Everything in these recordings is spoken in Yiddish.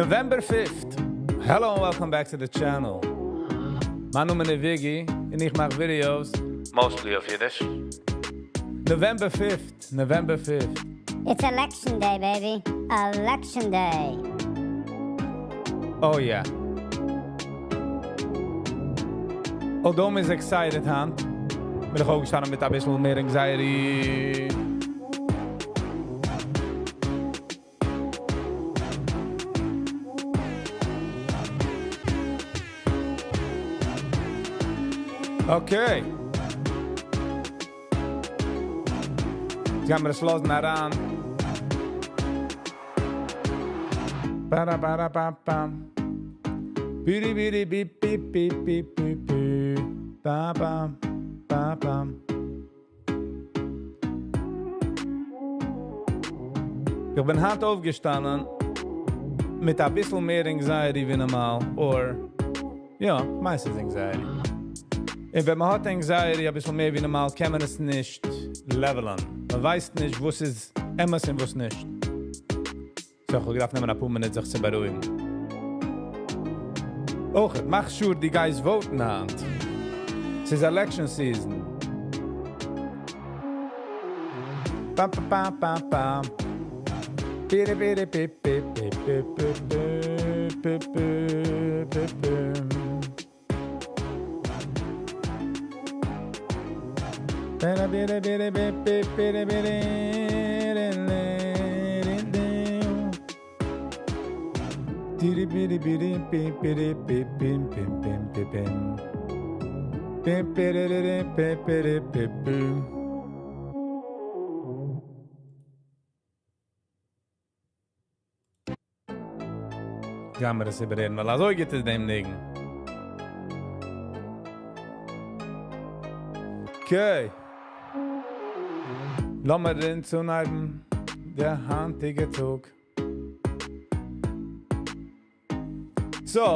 November fifth. Hello and welcome back to the channel. מיין נאמען איז Viggy און איך מאך videos mostly אויף אידיש. November fifth, November fifth. It's election day baby, election day. Oh yeah. Although מ'איז excited היינט, בין איך אויפגעשטאנען מיט אביסל מער anxiety. Okay. גיימיר עס לאזן אריין. בארא בארא פאם פאם. בירי בירי בי בי בי בי בי בי. פא פאם פא פאם. איך בין היינט אויפגעשטאנען מיט אביסל מער anxiety ווי נארמאל, or יא, מייסטנס anxiety. און ווען מען האט anxiety אביסל מער ווי נארמאל, קען מען עס נישט level ען. מען ווייסט נישט וואס איז אמת און וואס נישט. So איך האב געדארפט נעמען אפאר מינוט זיך צו בארואיגן. אויך, מאך sure דו גייסט vote ן היינט. ס'איז election season. פאם פאם פאם פאם פאם. פירי פירי פי פי פי פי פי פי פי פי פי. גיימיר עס איבערהערן, ווייל אזוי גוט איז דעם ניגון. Okay. לאמיר אנהייבן דער היינטיגע טאג. So,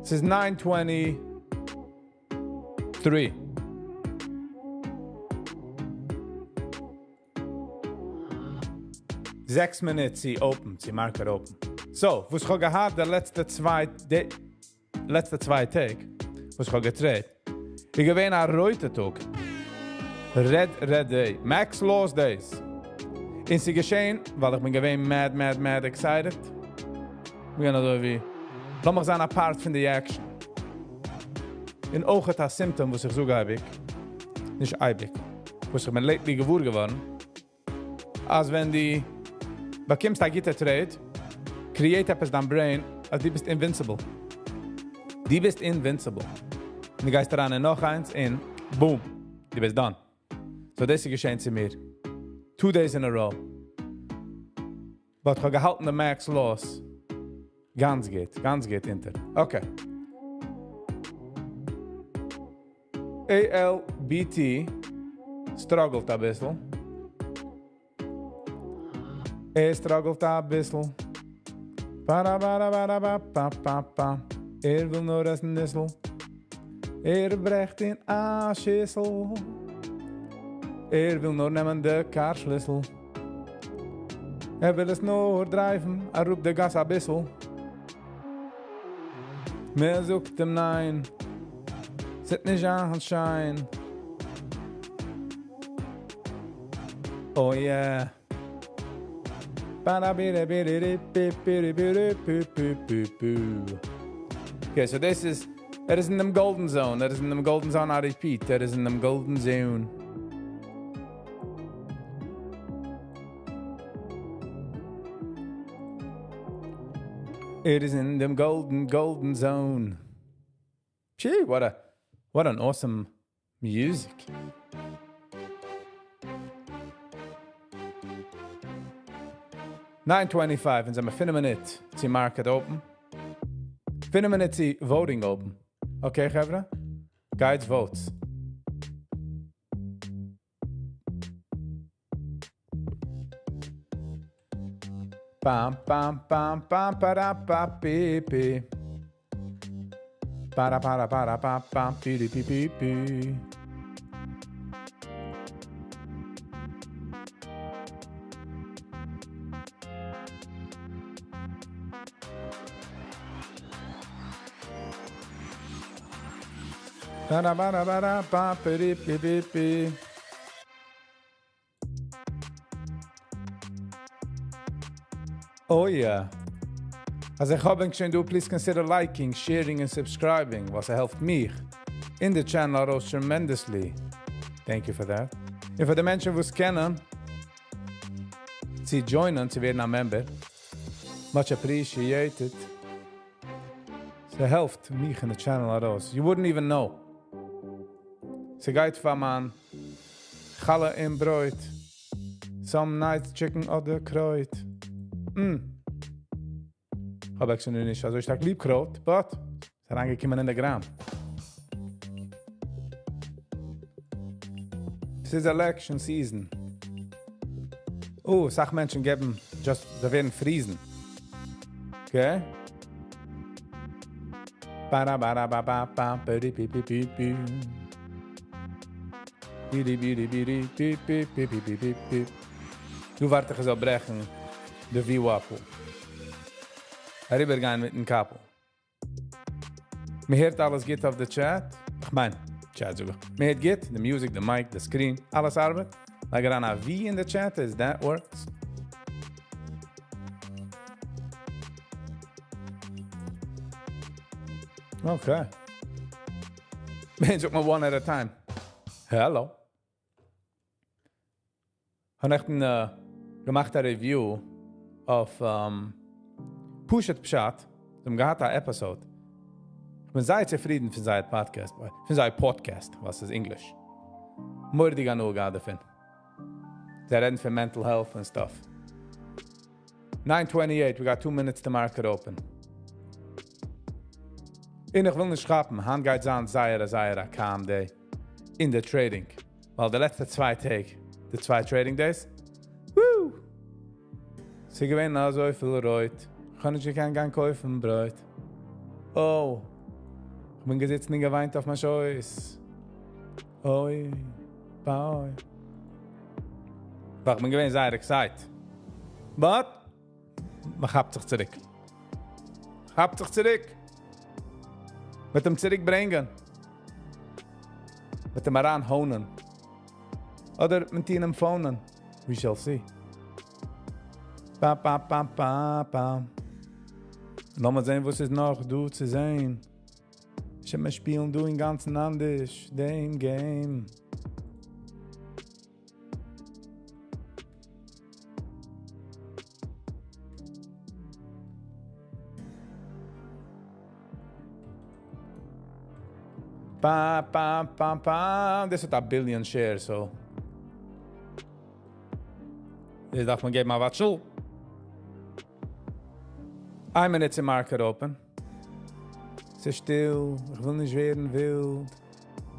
ס'איז 9:23. 6 מינוט צו open, צו market open. So, וואס איך האב געהאט די לעצטע צוויי, די לעצטע 2 טעג, וואס איך האב גע trade, איז געווען א רויטע טאג. Red, red day. Max loss days. און ס'איז געשען, ווייל איך בין געווען mad, mad, mad excited. מיר גייען אזוי ווי, לאמיך זיין א part פון די action. און אויך האט א symptom, וואס איך זאג אייביג, נישט אייביג, וואס איך בין lately געוואר געווארן, אז ווען דו באקומסט א גוטע trade, create עפעס דיין brain, אז דו ביסט invincible. דו ביסט invincible. און דו גייסט אריין אין נאך איינס, און boom, דו ביסט done. So דאס איז געשען צו מיר. 2 days in a row. But איך האב געהאלטן די max loss. גאנץ גוט, גאנץ גוט אונטער. Okay. ALBT struggle ט אביסל. ער struggle ט אביסל. Para para para pa pa pa pa. ער וויל נאר עסן ניסל. ער ברעכט אין א שיסל. ער וויל נאר נעמען די car שליסל. ער וויל עס נאר drive ן, אראפ די גאס אביסל. מען זאגט אים ניין. ס'וועט נישט זיין שיין. Oh yeah. Ba bi bi bi bi bi bi bi bi bi bi. Okay, so this is that is in the golden zone. That is in the golden zone. I repeat, that is in the golden zone. It is in the golden, golden zone. Gee, what an awesome music. 9:25 און זעמיר 5 מינוט צו market open. 5 מינוט צו voting open. Okay, חברה? Guides votes. Pam pam pam pam para pa pi pi. Para para para pa pam pi pi pi pi. באראבאראבאראבאפעריפיפיפי. אוי יא. אז איך האב ענק שוין דא please consider liking, sharing און subscribing ווייל ס'העלפט מיך און די channel ארויס tremendously. Thank you for that. און פאר די מענטשן וואס קענען צו join ען צו ווערן א member. Much appreciated. ס'העלפט מיך און די channel ארויס. You wouldn't even know. ס'גייט פאר מיין חלה און ברויט. Some nights chicken אדער קרויט. Mm. כ'האב actually נישט אזוי שטארק ליב קרויט, but ס'איז אריינגעקומען אין די גראם. ס'איז election season. Oh, אסאך מענטשן געבן just, זיי ווערן freeze ן. Okay? באראבאראבאבאבאפעריפיפיפיפי. בירי-בירי-בירי-פיפיפיפיפיפיפ. דא ווארט איך עס זאל ברעכן די VWAP. אריבערגיין מיטן קאפל. מ'הערט אלעס גוט אויף די chat. איך מיין, chat זאג איך. מ'הערט גוט, די music, די mic, די screen, אלעס ארבעט. לייג אריין א V אין די chat, is that works. Okay. מען זאגט מען one at a time. Hello. האב נעכטן געמאכט א review אויף פשוט פשט. זיי האבן געהאט א episode. איך בין זייער צופרידן פון זייער podcast, פון זייער podcast, וואס איז English. מורא'דיג הנאה געהאט דערפון. זיי רעדן פון mental health and stuff. 9:28, we got 2 minutes to market open. און איך וויל נישט כאפן, היינט גייט זיין זייער, זייער א calm day אין די trading. ווייל די לעצטע צוויי טעג, די צוויי trading days, woo! ס'איז געווען אזוי פיל רויט. איך האב נישט געקענט גיין קויפן ברויט. Oh, איך בין געזיצן און געוויינט אויף מיין שויס. אוי, ביי. ווייל איך בין געווען זייער excited. But, מען כאפט זיך צוריק. כאפט זיך צוריק. מיט דעם צוריקברענגען. מיט דעם אריינהוינען. אדער מיט איהם phone ען. We shall see. Pa, pa, pa, pa, pa. לאמיר זען, וואס איז נאך דא צו זען. מיר שפילן דא אינגאנצן אנדערש, דעם game. Pa, pa, pa, pa. דאס האט א billion shares, so. דאס דארף מען געבן א watch. איין מינוט צום market open. ס'איז שטיל, איך וויל נישט ווערן ווילד.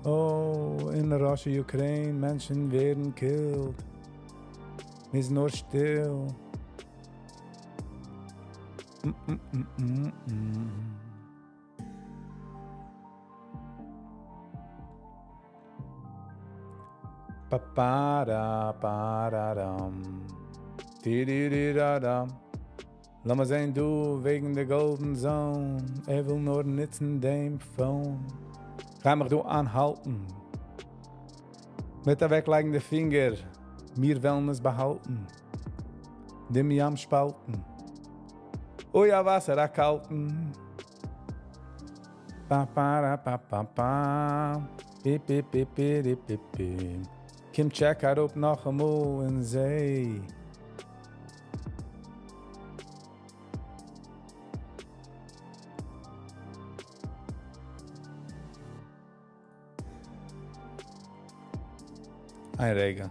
Oh, אין Russia, Ukraine, מענטשן ווערן killed. מ'איז נאר שטיל. Mm. Pa pa da pa da dum. Di di di da dum. לאמיר זען דא וועגן די Golden Zone. ער וויל נאר נוצן דעם phone. גיי מיך דא אנהאלטן. מיט אוועקלייגן די פינגער. מיר וועלן עס באהאלטן. דעם ים שפאלטן. אוי, א וואסער, א קאלטן. Pa pa ra pa pa pa. Pi pi pi pi pi pi pi. קום check אראפ נאכאמאל און זע. איין רגע.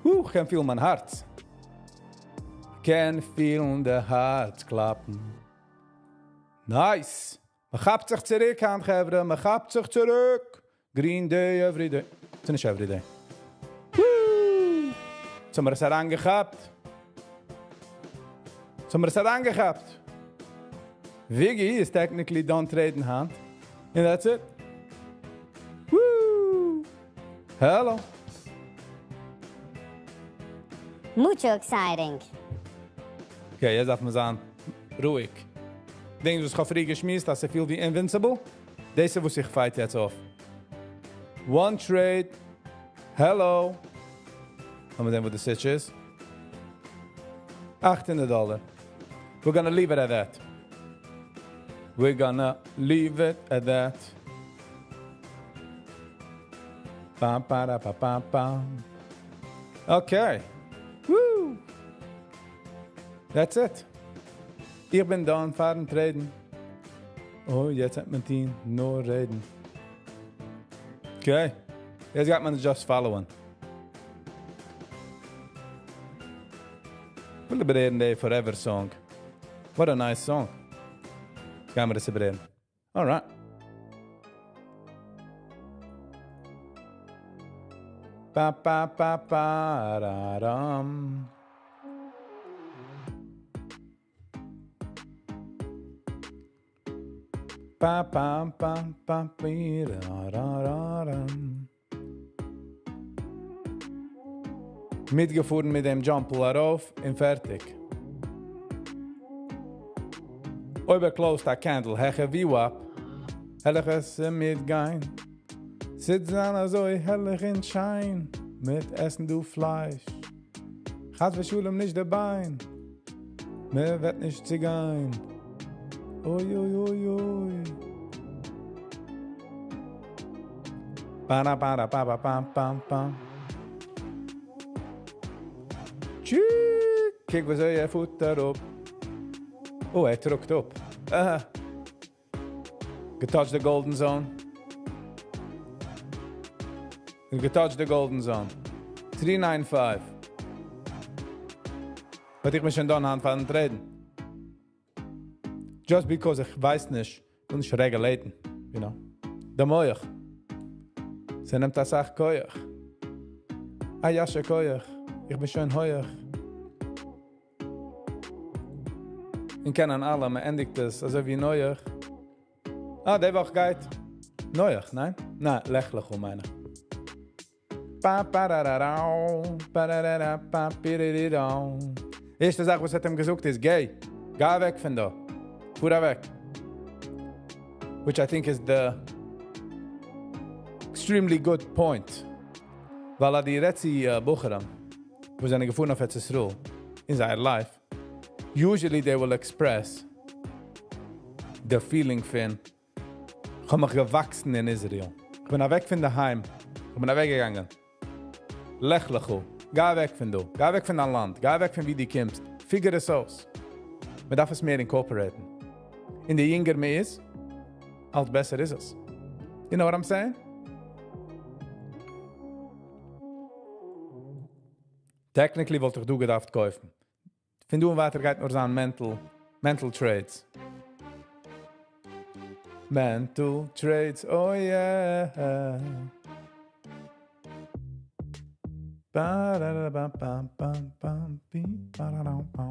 איך קען feel מיין הארץ. קען feel ן די הארץ קלאפן. Nice. מען כאפט זיך צוריק אן, חברה. מען כאפט זיך צוריק. Green day every day. ס'איז נישט every day. Woo! האבן מיר עס אריינגעכאפט. האבן מיר עס אריינגעכאפט. Viggy is technically done trading היינט. And that's it. Woo! Hello. Mucho exciting. Okay, יעצט דארף מען זיין. רואיג. געדענקסט וואס איך האב פריער געשמועסט, אז ס'פילט ווי invincible? דאס איז וואס איך fight יעצט אויף. One trade. Hello. לאמיר זען וואו די switch איז. 800 דאלאר. We're gonna leave it at that. We're gonna leave it at that. Pam, para, pa, pam, pam. Okay. Woo! That's it. איך בין done פארן trade'ן. Oh, יעצט האט מען טון נאר רעדן. Okay. יעצט גייט מען just following. וויל איבערהערן די Forever song. What a nice song. גייען מיר דאס איבערהערן. Alright. Pa pa pa pa ra ram. Pa pam pam pam pi ra ra ra ram. מיטגעפארן מיט דעם jump ארויף און פערטיג. אויב ער closed א candle העכער VWAP, וועל איך עס מיטגיין. זיצן אזוי הערליך און שיין, מיט עסן דא פלייש. חס ושלום נישט די ביין, מען וועט נישט צוגיין. אוי אוי אוי אוי. Ba da ba da ba ba bam bam bam. קוק ווי אזוי ער פארט אראפ. Oh, ער דרוקט אפ. Aha. Getouched the golden zone. Getouched the golden zone. 395. But איך בין שוין done היינט פארן trade'ן. Just because איך ווייס נישט, וויל נישט regulate'ן, you know. דער מוח. ס'נעמט א סאך כח. אה, יישר כח. איך בין שוין הויך. און קענען אלע, מען ענדיגט עס, אזוי ווי נח. אה, די וואך גייט. נח, ניין? ניין, לך לך, מיין איך. Pa, pa, ra, ra, ra, pa, ra, ra, ra, pa, pi, ri, ri, ra. ערשטע זאך, וואס האט אים געזאגט, איז, גיי. גיי אוועק פון דא. פאר אוועק. Which I think is the extremely good point. ווייל די רעדסט צו בחורים, וואס זענען געפארן אויף ארץ ישראל אין זייער life, usually they will express the feeling פון, איך האב מיך געוואקסן אין Israel. איך בין אוועק פון דערהיים. איך בין אוועקגעגאנגען. לך לך. גיי אוועק פון דא. גיי אוועק פון דיין לאנד. גיי אוועק פון וואו דו קומסט. Figure עס אויס. מען דארף עס מער incorporate'ן. און די יונגער מען איז, אלץ בעסער איז עס. You know what I'm saying? Technically וואלט איך דא געדארפט קויפן. פון דא און ווייטער גייט נאר זיין mental trades. Mental trades, oh yeah. Ba da da ba ba ba ba bi ba da da ba.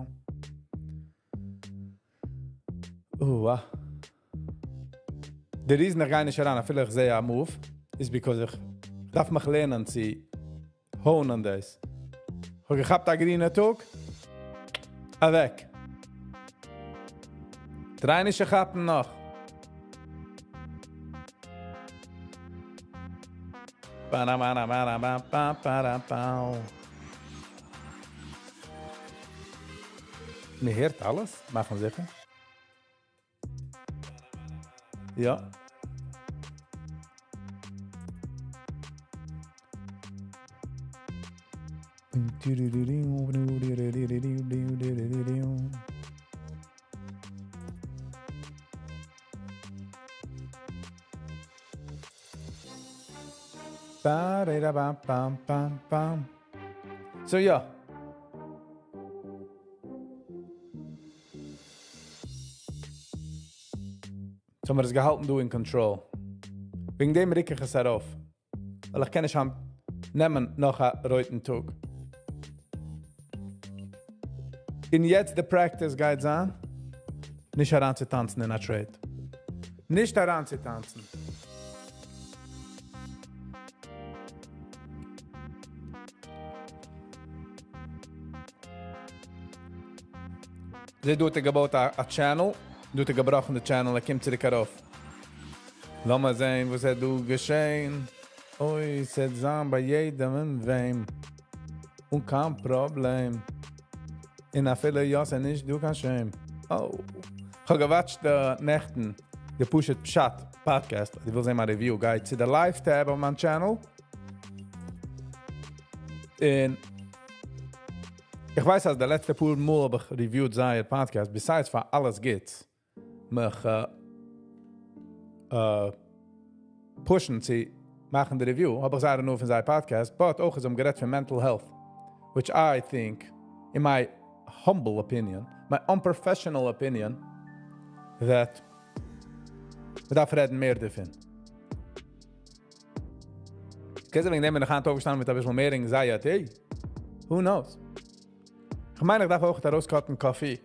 Ah. The reason איך גיי נישט אריין, אפילו איך זע א move, is because איך דארף מיך לערנען צו hone'ען דאס. איך האב געכאפט א גרינע טאג, אוועק. Try נישט צו כאפן נאך. Ba da ba da ba da ba ba ba da ba. מען הערט אלעס, מאכן זיכער. יא. Ba da ba bam bam bam. So ja. So האבן מיר עס געהאלטן דא in control. וועגן דעם רוק איך עס ארויף. ווייל איך קען נישט האבן, נעמען נאך א רויטן טאג. און יעצט the practice גייט זיין, נישט אריינצוטאנצן אין א trade. נישט אריינצוטאנצן. זעה דא האט ער געבויט א channel, דא האט ער געבראכן די channel, ער קומט צוריק ארויף. לאמיר זעהן וואס וועט דא געשעהן. אוי, ס'עט זיין ביי יעדעם און וועם. אן קיין פראבלעם. און אפילו יא ס'איז נישט דא קיין shame. אוי. כ'האב געוואטשט נעכטן די פשוט פשט פאדקעסט, אויב דו ווילסט זעהן מיין review גיי צו די live tab אויף מיין channel. און איך ווייס אז די לעצטע פאר מאל האב איך reviewed זייער podcast, besides פאר אלעס גוטס, מיך pushן צו מאכן די review, האב איך זייער הנאה פון זייער podcast, but אויך זיי האבן גערעדט פון mental health, which I think, in my humble opinion, my unprofessional opinion, that מ'דארף רעדן מער דערפון. קען זיין וועגן דעם בין איך היינט אויפגעשטאנען מיט אביסל מער anxiety. Who knows? כ'מיין איך דארף אויך ארויסקאטן coffee.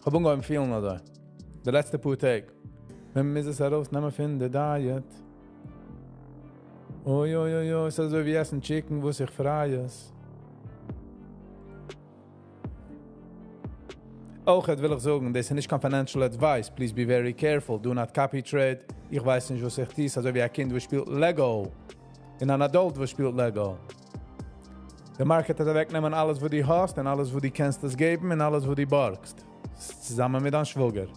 כ'האב אנגעהויבן פילן אזוי די לעצטע פאר טעג. מען מוז עס ארויסנעמען פון די diet. אוי אוי אוי אוי, ס'איז אזוי ווי עסן chicken וואס איך fry עס. אויך וויל איך זאגן, דאס איז נישט קיין financial advice, please be very careful, do not copy trade, איך ווייס נישט וואס איך טו, ס'איז אזוי ווי א קינד וואס שפילט Lego, און אן adult וואס שפילט Lego. די market וועט אוועקנעמען אלעס וואס דו האסט, און אלעס וואס דו קענסט עס געבן, און אלעס וואס דו בארגסט. צוזאמען מיט דיין שוואגער.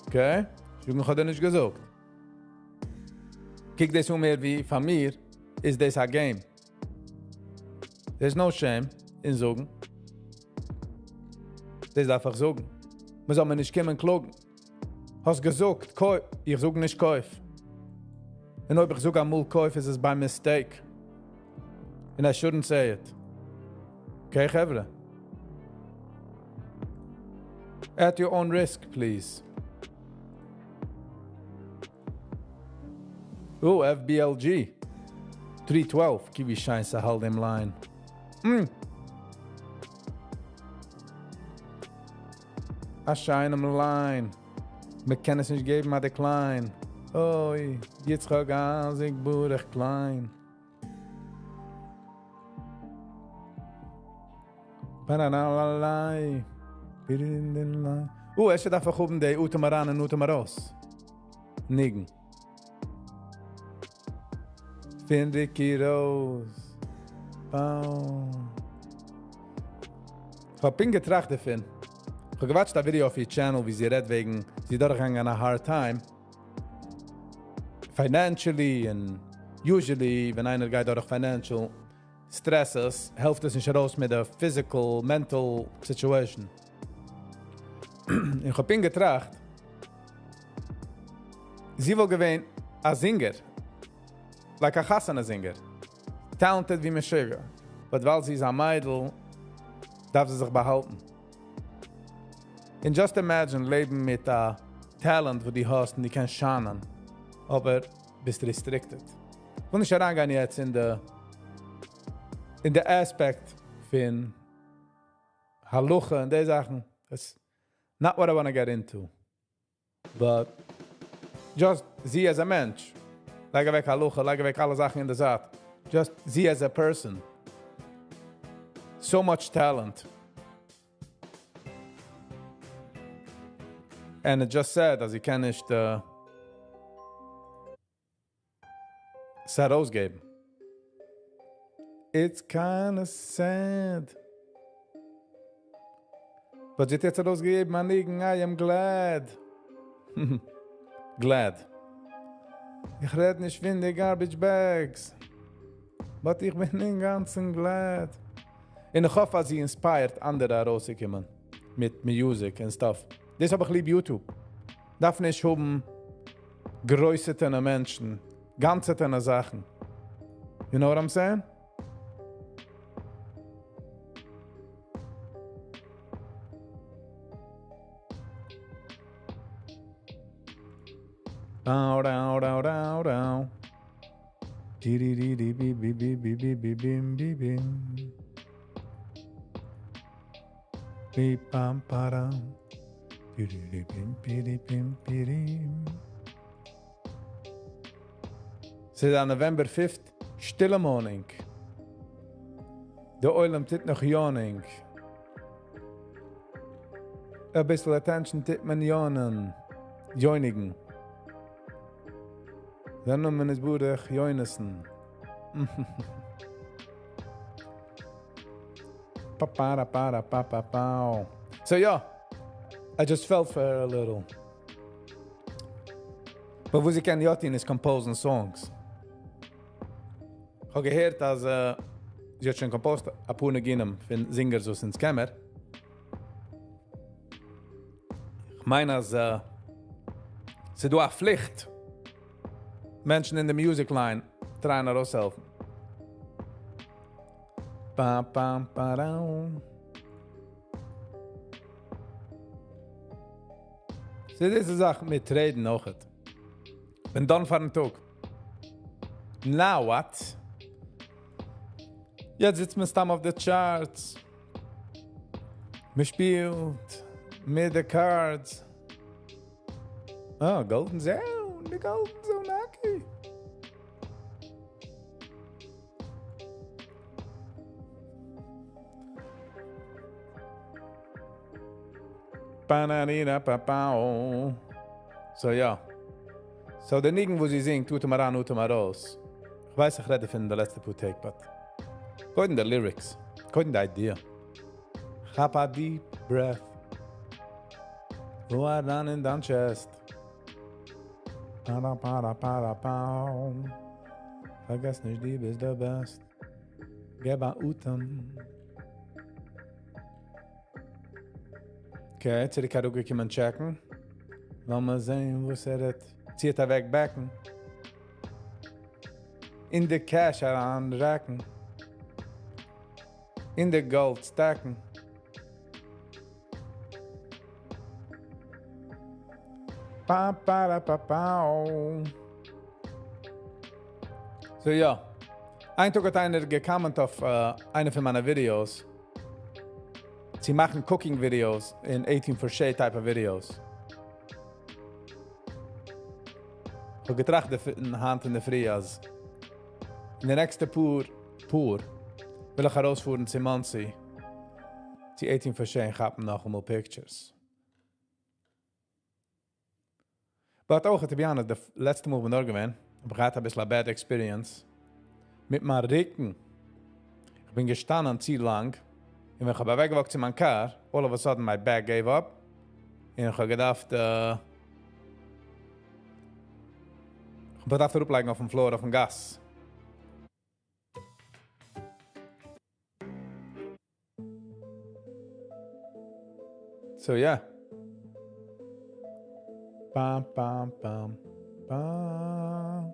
Okay? איך האב דיר נישט געזאגט. קוק דאס אן מער ווי פאר מיר איז דאס א game. There's no shame אין זאגן. דאס דארף איך זאגן. מען זאל מיר נישט קומען קלאגן. האסט געזאגט, קויף. איך זאג נישט קויף. און אויב איך זאג אמאל קויף איז עס by mistake. And I shouldn't say it. Okay, חברה? At your own risk, please. Oh, FBLG. 312. קוק ווי שיין ס'האלט דעם line. Mm. א שיינעם line. מען קען עס נישט געבן א decline. אוי, יצחק אייזיק ברוך קליין. או, אפשר דארף איך האבן די אטעם אריין און אטעם ארויס. ניגון. פון Ricky Rose. באו. איך האב פונקט געטראכט דערפון. איך האב געוואטשט א ווידעא אויף איר channel ווי זי רעדט וועגן זי איז דורכגעגאנגען א hard time. Financially and usually ווען איינער גייט דורך financial stresses העלפט עס נישט ארויס מיט די physical, mental situation. איך האב פונקט געטראכט, זי וואלט געווען א singer, like א חתונה singer, talented ווי משוגע, but ווייל זי איז א מיידל, דארף זי זיך באהאלטן. און just imagine לעבן מיט א talent וואס דו האסט און דו קענסט שיינען, אבער ביסט restricted. איך וויל נישט אריינגיין יעצט אין די אין די aspect פון הלכה און די זאכן. That's not what I wanna get into. But just זי as a מענטש. לייג אוועק הלכה, לייג אוועק אלע זאכן אין די זייט. Just זי as a person. So much talent. And it just sad אז זי קען נישט עס ארויסגעבן. It's kinda sad. But זי האט יעצט ארויסגעגעבן א ניגון, I am glad. Glad. איך רעד נישט פון די garbage bags. But איך בין אינגאנצן glad. און איך האף אז זי inspired אנדערע ארויסצוקומען מיט music and stuff. דאס האב איך ליב YouTube. דארף נישט האבן גרויסע מענטשן, גאנצע זאכן. You know what I'm saying? Dow, dow, dow, dow, dow. Di, di, di, di, bi, bi, bi, bi, bi, bi, bim, bi, bim. Bi, pam, param. Di, di, di, bim, bi, di, bim, bi, dim. ס'איז א November 5th, שטילע morning. דער עולם טוט נאך yawning. אביסל attention טוט מען יונה'ן, יוניגן. זיין נאמען איז ברוך יונתן. פאפאראפאראפאפאפאו. So יא, I just fell for her a little. But וואס זי קען יא טון איז compose'ן songs. כ'האב געהערט אז זי האט שוין composed אפאר ניגונים פון זינגערס וואס אונז קען מיר. כ'מיין אז ס'דא א פליכט מענטשן אין די music line try'ען ארויסהעלפן. פא פא פא ראו. ס'איז דאס די זאך מיט trade'ן אויכעט. בין done פארן טאג. Now what? יעצט זיצט מען סתם אויף די charts. מען שפילט מיט די cards. אה, golden zone, די golden zone, okay. Pa-na-ni-na-pa-pao. So יא. So די ניגון וואס זי זינגט, אטעם אריין, אטעם ארויס. איך ווייס איך רעד דערפון די לעצטע פאר טעג, but קודם די lyrics, קודם די idea. כאפ א deep breath. וואו אריין אין דיין chest. Pa-ra-pa-ra-pa-ra-pao. פארגעס נישט, דו ביסט the best. געב א אטעם. Okay, צוריק אראפגעקומען check'ן. לאמיר זען, וואס ער האט. ציט אוועק back'ן. אין די cash אריינרעקן. אין די gold stack'ן. Pa, pa, ra, pa, pao. So יא. איין טאג האט איינער געcomment אויף איינע פון מיינע videos. זיי מאכן cooking videos אין 18 for Shay type of videos. איך האב געטראכט היינט אין דער פרי אז אין די נעקסטע פאר וויל איך ארויספארן צו Monsey צו 18 for Shay און כאפן נאכאמאל pictures. But אויך, to be honest, די לעצטע מאל בין דארט געווען, האב איך געהאט א ביסל א bad experience מיט מיין רוקן. איך בין געשטאנען צו לאנג און ווען איך האב אוועקגעוואקט צו מיין car, all of a sudden my back gave up און איך האב געדארפט איך האב געדארפט אראפלייגן אויפן floor אויפן גאס. So yeah. Bam, bam, bam, bam.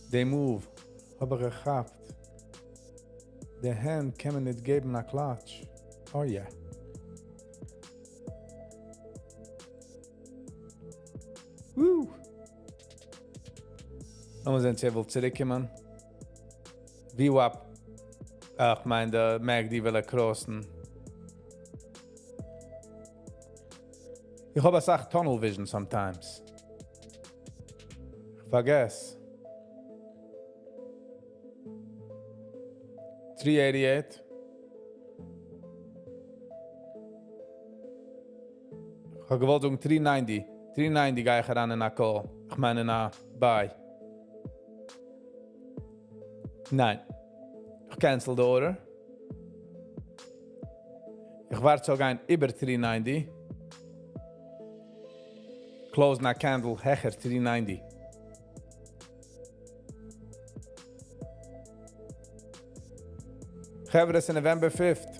די move האב איך געכאפט. די הענט קען מען נישט געבן א קלאטש. Oh yeah. Woo! לאמיר זען, צו ער וויל צוריקקומען. VWAP, איך מיין, די MACD וויל ער cross'ן. איך האב אסאך tunnel vision sometimes. איך פארגעס. 388. איך האב געוואלט זאגן 390. 390 גיי איך אריין אין א call. איך מיין אין א buy. ניין. איך cancel די order. איך ווארט צו גיין איבער 390. Close א candle העכער 390. חברה, ס'איז November 5th.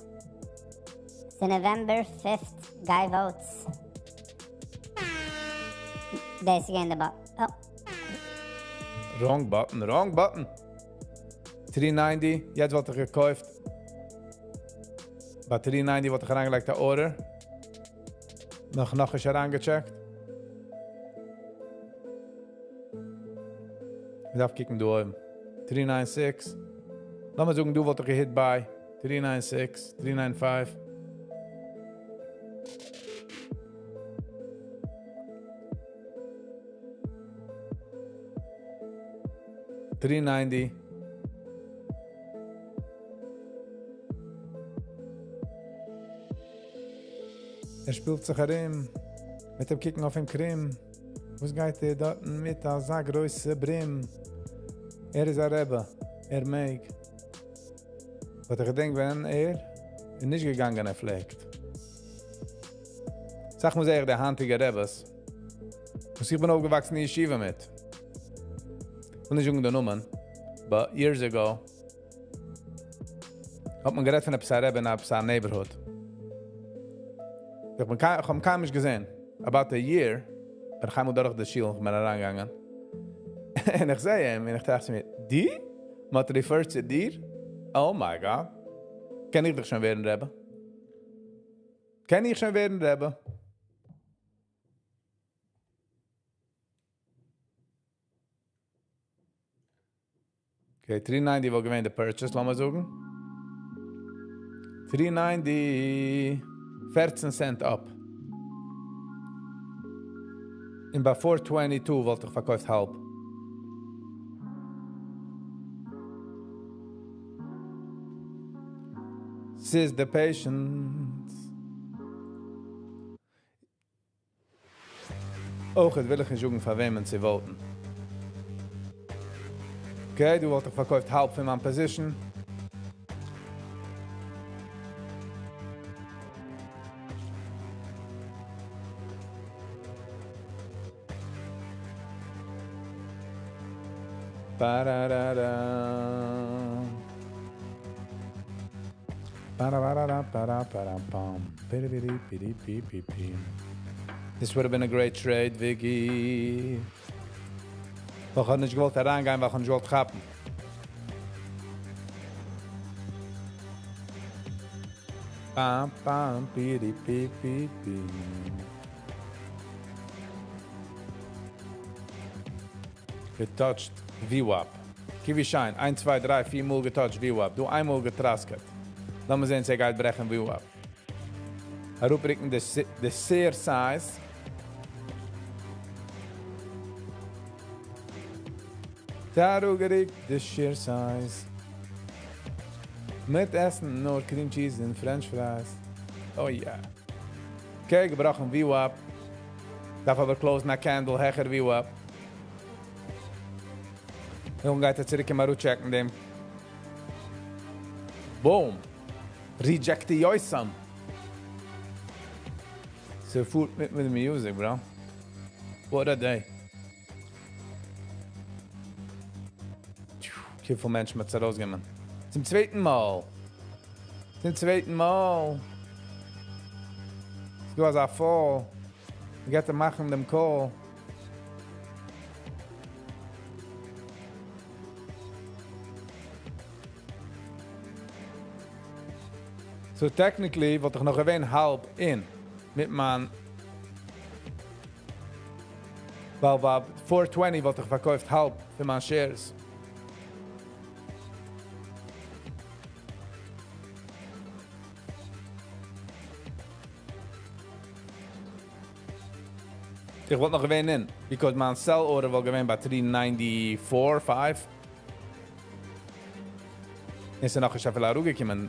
ס'איז November 5th. גיי votes. דאס איז געווען די button. Oh. Wrong button, wrong button. 390, יעצט וואלט איך געקויפט. ביי 390 וואלט איך אריינגעלייגט א order. נאך נישט אריינגעcheckt. איך דארף קוקן דא אויבן. 396. לאמיר זאגן, דא וואלט איך געhit buy. 396, 395. 390. ער שפילט זיך ארום, מ'וועט אים קוקן אויף אים קרום. וואס גייט ער דארטן מיט אזא גרויסע ברעם? ער איז א רבי, ער מעג. But איך געדענק ווען ער איז נישט געגאנגען ער פלעגט. זאג מיר זייער די היינטיגע רביס, וואס איך בין אויפגעוואקסן אין ישיבה מיט. און נישט זאגן די נאמען, but years ago, האט מען גערעדט פון עפעס א רבי אין עפעס א neighborhood. איך בין קיין, איך האב אים קיינמאל נישט געזען. About a year, בין איך איינמאל דורך די שול און איך בין אריינגעגאנגען. און איך זע אים און איך טראכט צו מיר, דו? מען האט referred צו דיר? Oh my God. קען איך דאך שוין ווערן רבי? קען איך שוין ווערן רבי? Okay, 390 וואלט געווען די purchase, לאמיר זאגן. 390, 14 cent up. און ביי 422 וואלט איך פארקויפט האלב. ס'איז די patience. אויך וויל איך נישט זאגן פאר וועמען צו vote ן. Okay, דא וואלט איך פארקויפט האלב פון מיין position. Ba-da-da-da. Ba-da-ba-da-da-ba-da-ba-da-bam. Bi-di-bi-di-bi-di-bi-bi-bi. This would have been a great trade, Vicky. איך האב נישט געוואלט אריינגיין, ווייל איך האב נישט געוואלט כאפן. Bam, bam, bi-di, bi, bi, bi. Getouched VWAP. Kiwi Shine, 1, 2, 3, 4 מאל getouched VWAP. דא איינמאל געטראסקעט. לאמיר זען, צי גייט ברעכן VWAP. אראפרוקן די share size. אראפגערוקט די share size. מיט עסן נאר cream cheese און french fries. Oh yeah. Okay, געבראכן VWAP. דארף אבער close ן א candle העכער VWAP. נאכדעם גייט ער צוריק אמאל check ן דעם. Boom. Reject די יויסם. ס'פארט מיט מיט די music, bro. What a day. וויפיל מענטשן מ'האט ארויסגענומען. צום צווייטן מאל. צום צווייטן מאל. דא אזא fall. מ'גייט מאכן דעם call. So technically וואלט איך נאך געווען האלב אין מיט מיין ווייל ביי 420 וואלט איך פארקויפט האלב פון מיין shares. איך וואלט נאך געווען אין, because מיין sell order וואלט געווען ביי 394, 5. איז ער נאך נישט אפילו אראפגעקומען.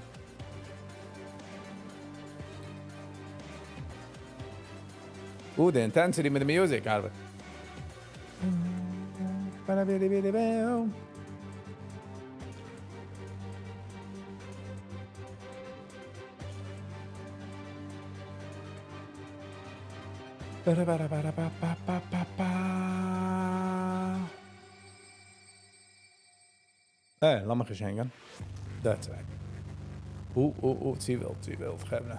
Oh, די intensity מיט די music ארבעט. Ba-da-ba-da-ba-da-ba-ba-ba-ba. Hey, לאז מיך נישט הענגען. That's right. צו ווילד, צו ווילד, חברה.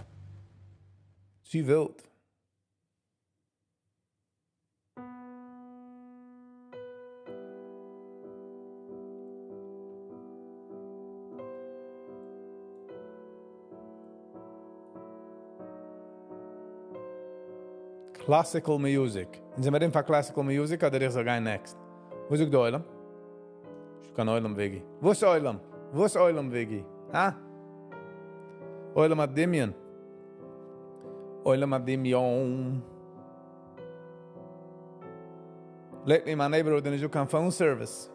צו ווילד. Classical music. און זענען מיר אין פאר classical music אדער איך זאל גיין next? וואס זאגט דער עולם? איך קיין עולם, Viggy. וואס עולם? וואס עולם, Viggy? הא? עולם הדמיון. עולם הדמיון. Lately in my neighborhood איז נישטא קיין phone service.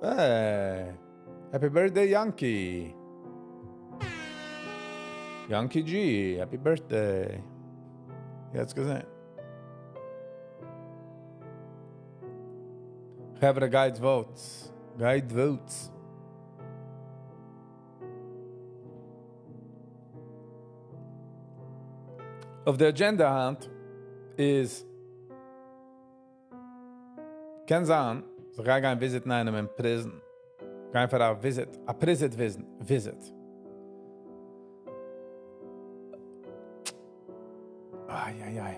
Hey. Happy birthday Yanky! Yanky G, happy birthday! יעצט געזען. חברה גייטס votes. גייט votes. אויף די agenda היינט איז קען זיין אז איך גיי גיין visit ן איינעם אין prison. גיין פאר א visit, א prison visit. איי איי איי.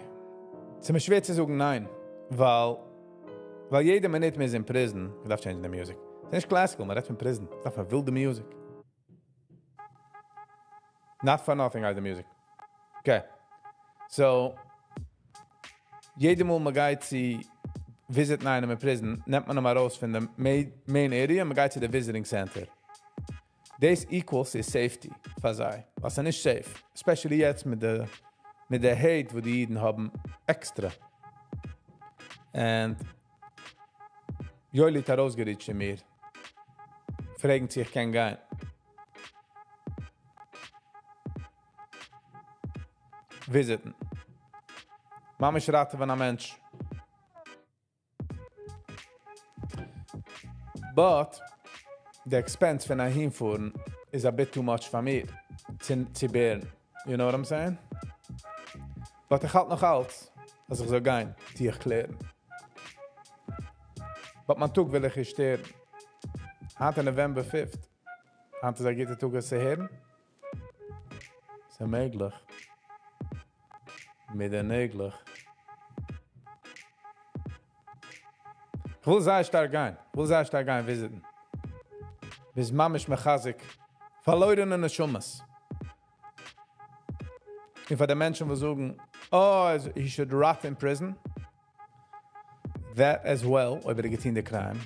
ס'איז מיר שווער צו זאגן ניין, ווייל ווייל יעדע מינוט מ'איז אין prison, מ'דארף change ן די music. ס'איז נישט classical, מ'רעדט פון prison. ס'דארף מען ווילדע music. Not for nothing גייט די music. Okay. So, יעדע מאל מ'גייט צו visit ן איינעם אין prison, נעמט מען אים ארויס פון די main area, מ'גייט צו די visiting center. דאס equals איז safety פאר זיי. וואס איז נישט safe. Especially יעצט מיט די hate, וואו די אידן האבן extra. And יואלי האט ארויסגע reach ט צו מיר. פרעגן צו איך קען גיין. Visit ן. ממש ראטעווען א מענטש. But the expense פון אהינפארן is a bit too much פאר מיר צו bear ן. You know what I'm saying? But איך האלט נאך אלץ, אז איך זאל גיין, טו איך קלערן. But מיין טאג וויל איך נישט שטערן. היינט איז November 5th. היינט איז א גוטע טאג עס צו הערן. ס'איז מעגליך. מיט די נעגלעך. איך וויל זייער שטארק גיין. איך וויל זייער שטארק גיין visit ן. ביז ממש מחזק. פארלוירענע נשמות. און פאר די מענטשן וואס זאגן, oh, he should rot in prison. That as well, אויב ער האט געטון די crime.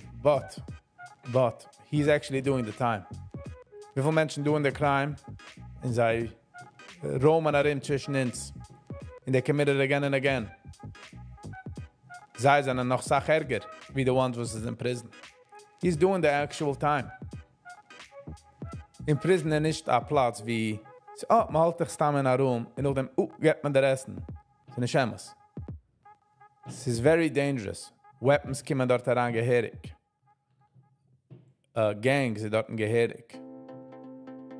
But, he's actually doing the time. וויפיל מענטשן doing the crime, און זיי roam ען ארום צווישן אונז. And they commit it again and again. זיי זענען נאך אסאך ערגער, ווי the ones וואס איז in prison. He's doing the actual time. אין prison איז נישט א פלאץ ווי, oh, מ'האלט דיך סתם אין א room, און נאכדעם, oh, געבט מען דיר עסן. ס'איז נישט אמת. ס'איז very dangerous. Weapons קומען דארט אריין געהעריג. Gangs זענען דארט געהעריג.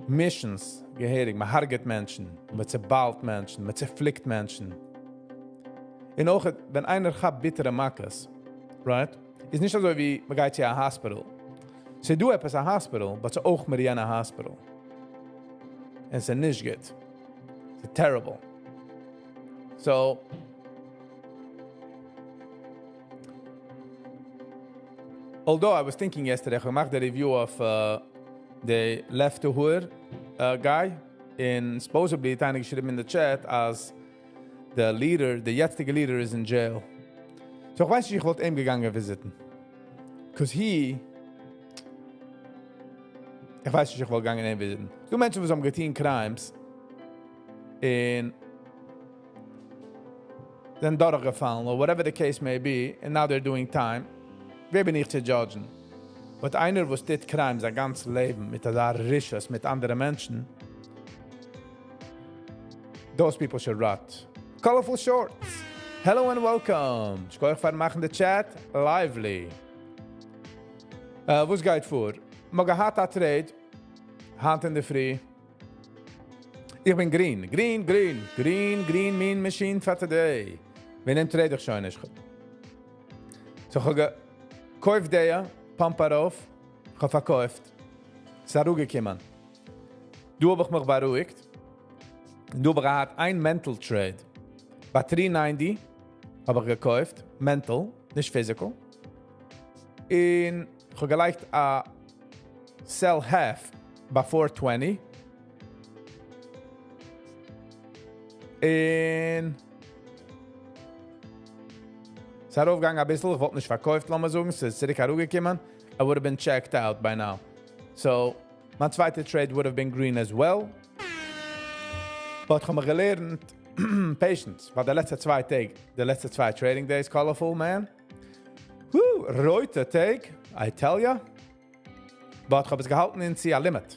Missions געהעריג. מ'הרג'עט מענטשן, מ'צעביילט מענטשן, מ'צעפליקט מענטשן. און אויך, ווען איינער כאפט ביטערע מכות, right? איז נישט אזוי ווי מ'גייט צו א hospital. ס'איז דא עפעס א hospital, but ס'איז אויך מער יענע hospital. און ס'איז נישט גוט. ס'איז terrible. So, although I was thinking yesterday, איך האב געמאכט די review of the לב טהור guy, און supposedly האט איינער געשריבן אין the chat אז the leader, the יעצטיגע leader is in jail. So איך ווייס נישט, איך וואלט אים געגאנגען visit ן. Because he איך ווייס נישט, איך וואלט געגאנגען אים visit ן. דא מענטשן וואס האבן געטון crimes און זענען דורכגעפאלן or whatever the case may be, and now they're doing time. ווער בין איך צו judge ן? But איינער וואס טוט crimes זיין גאנץ לעבן מיט אזא רשעות מיט אנדערע מענטשן, those people should rot. Colorful shorts. Hello and welcome. שכוח פאר מאכן the chat lively. וואס גייט פאר? מ'האט געהאט א trade היינט אין דער פרי. איך בין green, green, green, green, green mean machine for today. ווען נעמט trade איך שוין נישט. So איך האב געקויפט די pump ארויף, איך האב פארקויפט. ס'איז אראפגעקומען. דא האב איך מיך בארואיגט. דא האב איך געהאט איין mental trade. ביי 390 האב איך געקויפט, mental, נישט physical. און איך האב געלייגט א sell half ביי 420. און ס'איז ארויפגעגאנגען א ביסל, איך וואלט נישט פארקויפט, לאמיר זאגן, ס'איז צוריק אראפגעקומען. I would have been checked out by now. So, מיין צווייטע trade would have been green as well. But איך האב מיך געלערנט patience, ווייל די לעצטע צוויי טעג, די לעצטע צוויי trading days, colorful, man. Woo, רויטע טעג, I tell ya. But איך האב עס געהאלטן אין צו א limit.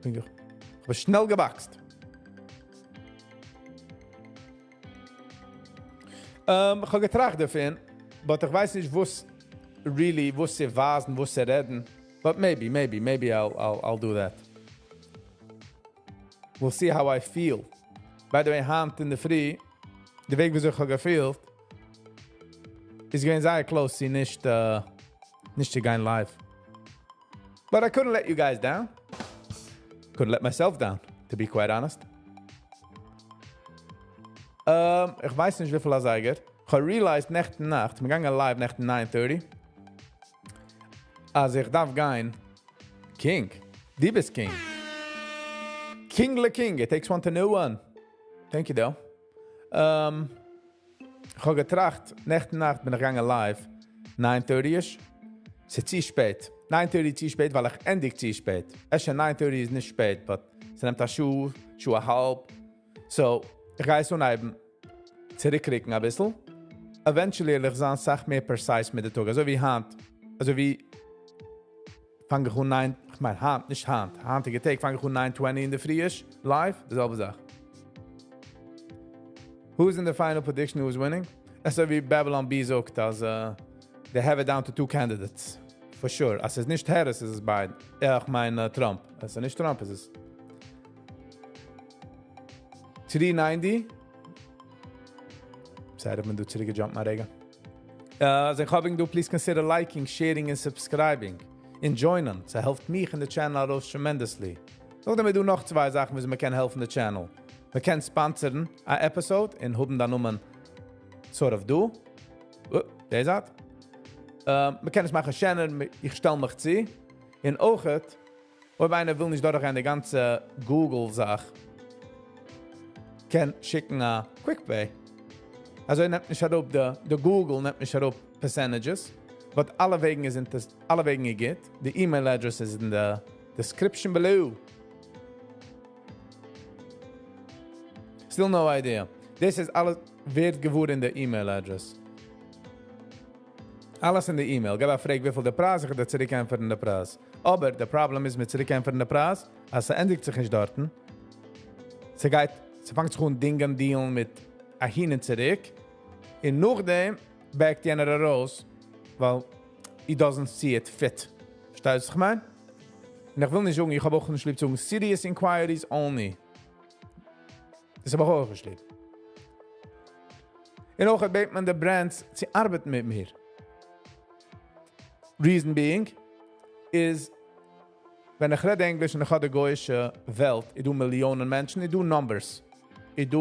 איך האב שנעל געבאקסט. איך האב געטראכט דערפון, but איך ווייס נישט וואס really, וואס צו ווייזן, וואס צו רעדן. But maybe, maybe, maybe I'll do that. We'll see how I feel. By the way, היינט אין דער פרי, די וועג ווי איך האב געפילט, איז געווען זייער close צו נישט צו גיין live. But I couldn't let you guys down. Couldn't let myself down, to be quite honest. איך ווייס נישט וויפיל אזייגער. איך האב realized נעכטן נאכט, מיר געגאנגען live נעכטן 9:30, אז איך דארף גיין King. דו ביסט King. King le King. It takes one to know one. Thank you, though. איך האב געטראכט, נעכטן נאכט בין איך געגאנגען live, 9:30-ish. ס'איז צו שפעט. 9:30 צו שפעט, ווייל איך ענדיג צו שפעט. אפשר 9:30 איז נישט שפעט, but ס'נעמט א שעה, שעה א האלב. So, איך גיי עס אנהייבן צוריקרוקן א ביסל. Eventually וועל איך זיין אסאך מער precise מיט די טאג. אזוי ווי היינט, אזוי ווי פאנג איך אן 9, איך מיין היינט, נישט היינט, היינטיגע טאג פאנג איך אן 9:20 אין דער פרי live, די זעלבע זאך. Who's in the final prediction who's winning? אזוי ווי Babylon Bee זאגט, אז they have it down to two candidates. For sure. אז עס איז נישט Harris, איז עס Biden. יא, איך מיין Trump. אז עס איז נישט Trump, איז עס 390. Sorry, מען דא צוריקגעדזשאמפט א רגע. אז איך האב דא, please consider liking, sharing and subscribing. און joinen. ס'העלפט מיך און די channel ארויס tremendously. נאכדעם איז דא נאך צוויי זאכן, וואס מען קען העלפן די channel. מען קען sponsor'ן א episode און האבן דיין נאמען sort of דא. Oh, דער איז דאס. מען קען עס מאכן שענער, איך שטעל מיך צו. און אויכעט, אויב איינער וויל נישט דורכגיין די גאנצע Google-זאך, קען שיקן א Quick Pay. אזוי נעמט נישט אראפ, די Google נעמט נישט אראפ percentages, but אלע וועגן איז אין אלע וועגן איר גייט. The email address is in the description below. Still no idea. This is אלעס ווערט געוואר אין די email address. אלעס אין די email. גיב א פרעג וויפיל די פרייז, איך וועל דיר צוריקענטפערן די פרייז. אבער די problem איז מיט צוריקענטפערן די פרייז, אז ס'ענדיגט זיך נישט דארטן. ס'גייט, ס'פאנגט זיך אן דינגען deal'ן מיט אהין און צוריק. און נאכדעם back'ט יענער ארויס, ווייל he doesn't see it fit. פארשטייסט וואס איך מיין? און איך וויל נישט זאגן, איך האב אויך נישט ליב צו זאגן serious inquiries only. דאס האב איך אויך נישט ליב. און אויך בעט מען די brands צו ארבעטן מיט מיר. Reason being is, ווען איך רעד ענגליש און איך האב די גוי'אישע וועלט, איז דא מיליאנען מענטשן, איז דא numbers. איז דא,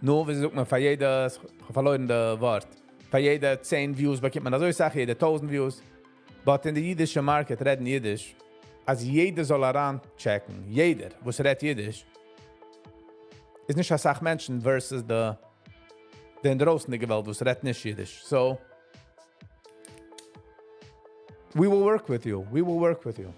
נו, ווי זאגט מען, פאר יעדע, איך האב פארלוירן די ווארט, פאר יעדע 10 views באקומט מען אזוי אסאך, יעדע 1000 views. But אין די אידישע market רעדן אידיש, אז יעדער זאל אריינטשעקן, יעדער, וואס רעדט אידיש, איז נישט אסאך מענטשן versus די דרויסנדיגע וועלט, וואס רעדט נישט אידיש. So, we will work with you. We will work with you.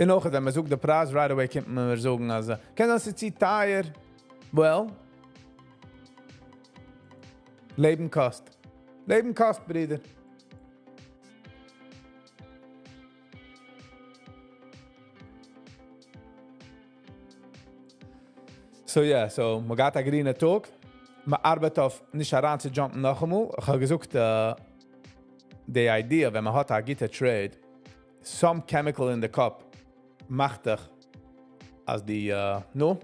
און אויך, ווען מען זאגט די פרייז, right away קומט מען מיר זאגן, אז, קען זיין ס'איז צו טייער. Well, לעבן קאסט. לעבן קאסט, ברודער. So yeah, so מ'גייט א גרינע טאג. מען ארבעט אויף נישט אריינצודזשאמפן נאכאמאל. איך האב געזאגט, די idea, ווען מען האט א גוטע trade, some chemical in the cup מאכט דיך, אז די, נו,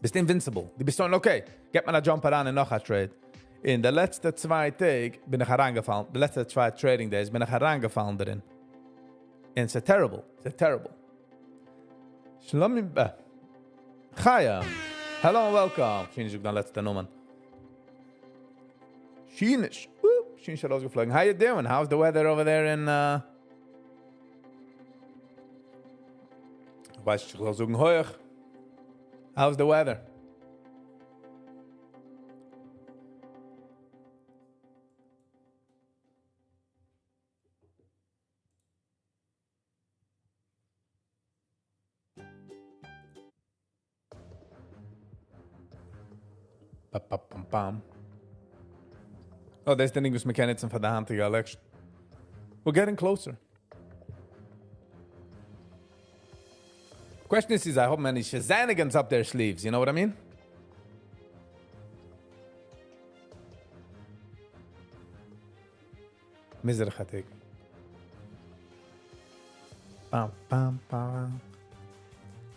ביסט invincible. דו ביסט שוין okay. גיט מען א jump אריין אין נאך א trade. אין די לעצטע צוויי טעג בין איך אריינגעפאלן, די לעצטע צוויי trading days בין איך אריינגעפאלן דערין. And it's terrible. It's terrible. שלומי, Chaya. Hello and welcome. שיניש זאגט דיין לעצטע נאמען. שיניש. שיניש ארויסגעפלויגן. How you doing? How's the weather over there in ווייס איך זאל זאגן הויך. How's the weather? פאם. Oh, דאס איז די דינג וואס מ'קען נוצן פאר די היינטיגע election. We're getting closer. Question איז, זיי האבן any shenanigans up their sleeves, you know what I mean? מזרח התיקון. פאם פאם פאם.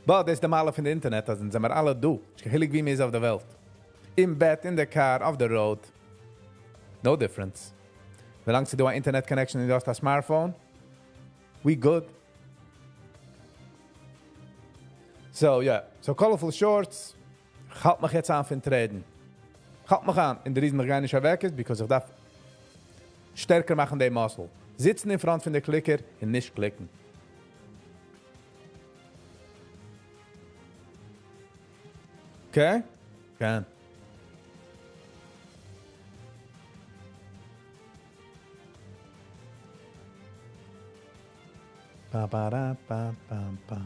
But דאס איז די מעלה פון די אינטערנעט, אז אונז זעמער אלע דא. נישט קיין חילוק ווי מ'איז אויף די וועלט. אין בעט, אין די קאר, אויף די road. No difference. ווילאנג ס'איז דא א internet connection און דו האסט א smartphone, we good. So yeah, so colorful shorts, כ'האלט מיך יעצט איין פון trade ן. כ'האלט מיך איין, און די reason איך גיי נישט אוועק איז because איך דארף שטערקער מאכן די muscle. זיצן אין front פון די clicker און נישט click ן. Okay? קען. פא פא רא פא פא פא.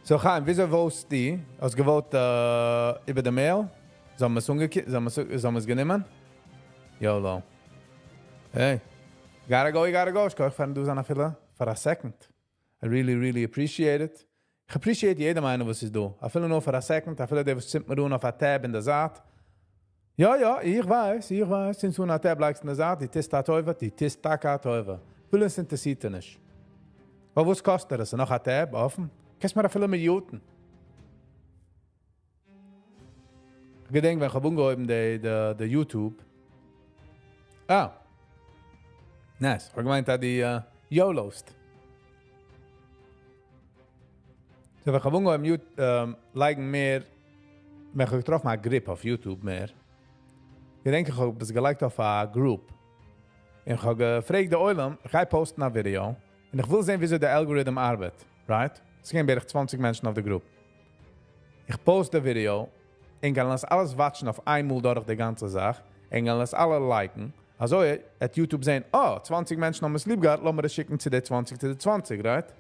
So חיים, וויאזוי vote סטו? האסט גע vote איבער די mail? זאל מען עס זאל מען עס גענומען? YOLO. Hey. Gotta go, you gotta go. שכוח פארן דא זיין אפילו פאר א second. I really, really appreciate it. איך appreciate יעדעם איינער וואס איז דא. אפילו נאר פאר א second, אפילו דער וואס צינדט מיר אן אויף א tab אין די זייט. יא, יא, איך ווייס, איך ווייס. צינדסט אן א tab, לייגסט אין די זייט, דו טוסט א טובה, דו טוסט טאקע א טובה. אפילו עס אינטערעסירט דיר נישט. אבער וואס קאסט דיר עס? נאך א tab אפן? קענסט מיר אפילו mute ן. איך געדענק, ווען איך האב אנגעהויבן די, די, די YouTube. אה. Nice. איך האב געמיינט, אז דו YOLO סט. So, ווען איך האב אנגעהויבן לייגן מער, ווען איך האב געטראפן א grip אויף YouTube מער. געדענק איך האב עס געלייגט אויף א group. און איך האב געפרעגט די עולם, איך גיי post ן א ווידעא, און איך וויל זען, וויאזוי דער algorithm ארבעט, right? עס גייען בערך 20 מענטשן אויף די group. איך post די ווידעא, און גייען עס אלעס watch ן אויף איינמאל דורך די גאנצע זאך, און גייען עס אלע like ן. אזוי וועט YouTube זען, oh, 20 מענטשן האבן עס ליב געהאט, לאמיר עס שיקן צו די 20 צו די 20, right?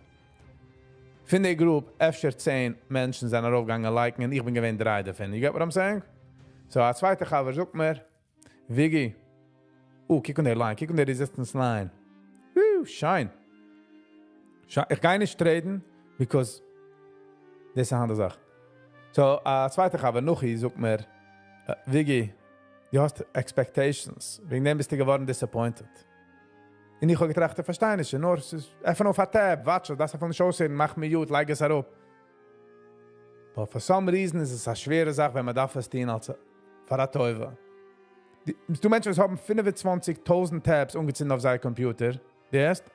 פון די group, אפשר 10 מענטשן זענען ארויפגעגאנגען like ן, און איך בין געווען דריי דערפון. You get what I'm saying? So, א צווייטער חבר זאגט מיר, Viggy, oh, קוק אן די line, קוק אן די resistance line. Woo, שיין. איך גיי נישט trade ן, because דאס איז אן אנדערע זאך. So, א צווייטער חבר, Nuchi, זאגט מיר, Viggy, דו האסט expectations, וועגן דעם ביסטו געווארן disappointed. און איך האב געטראכט, איך פארשטיי נישט, נאר עס איז עפן אויף א tab, watch, דאס אפילו נישט אויסהערן, מאך mute, לייג עס אראפ. But for some reason איז עס א שווערע זאך, ווען מען דארף עס טון אלס פאר א טובה. דו מענטשן וואס האבן 25.000 tabs אנגעצינדן אויף זייער computer, די הערסט?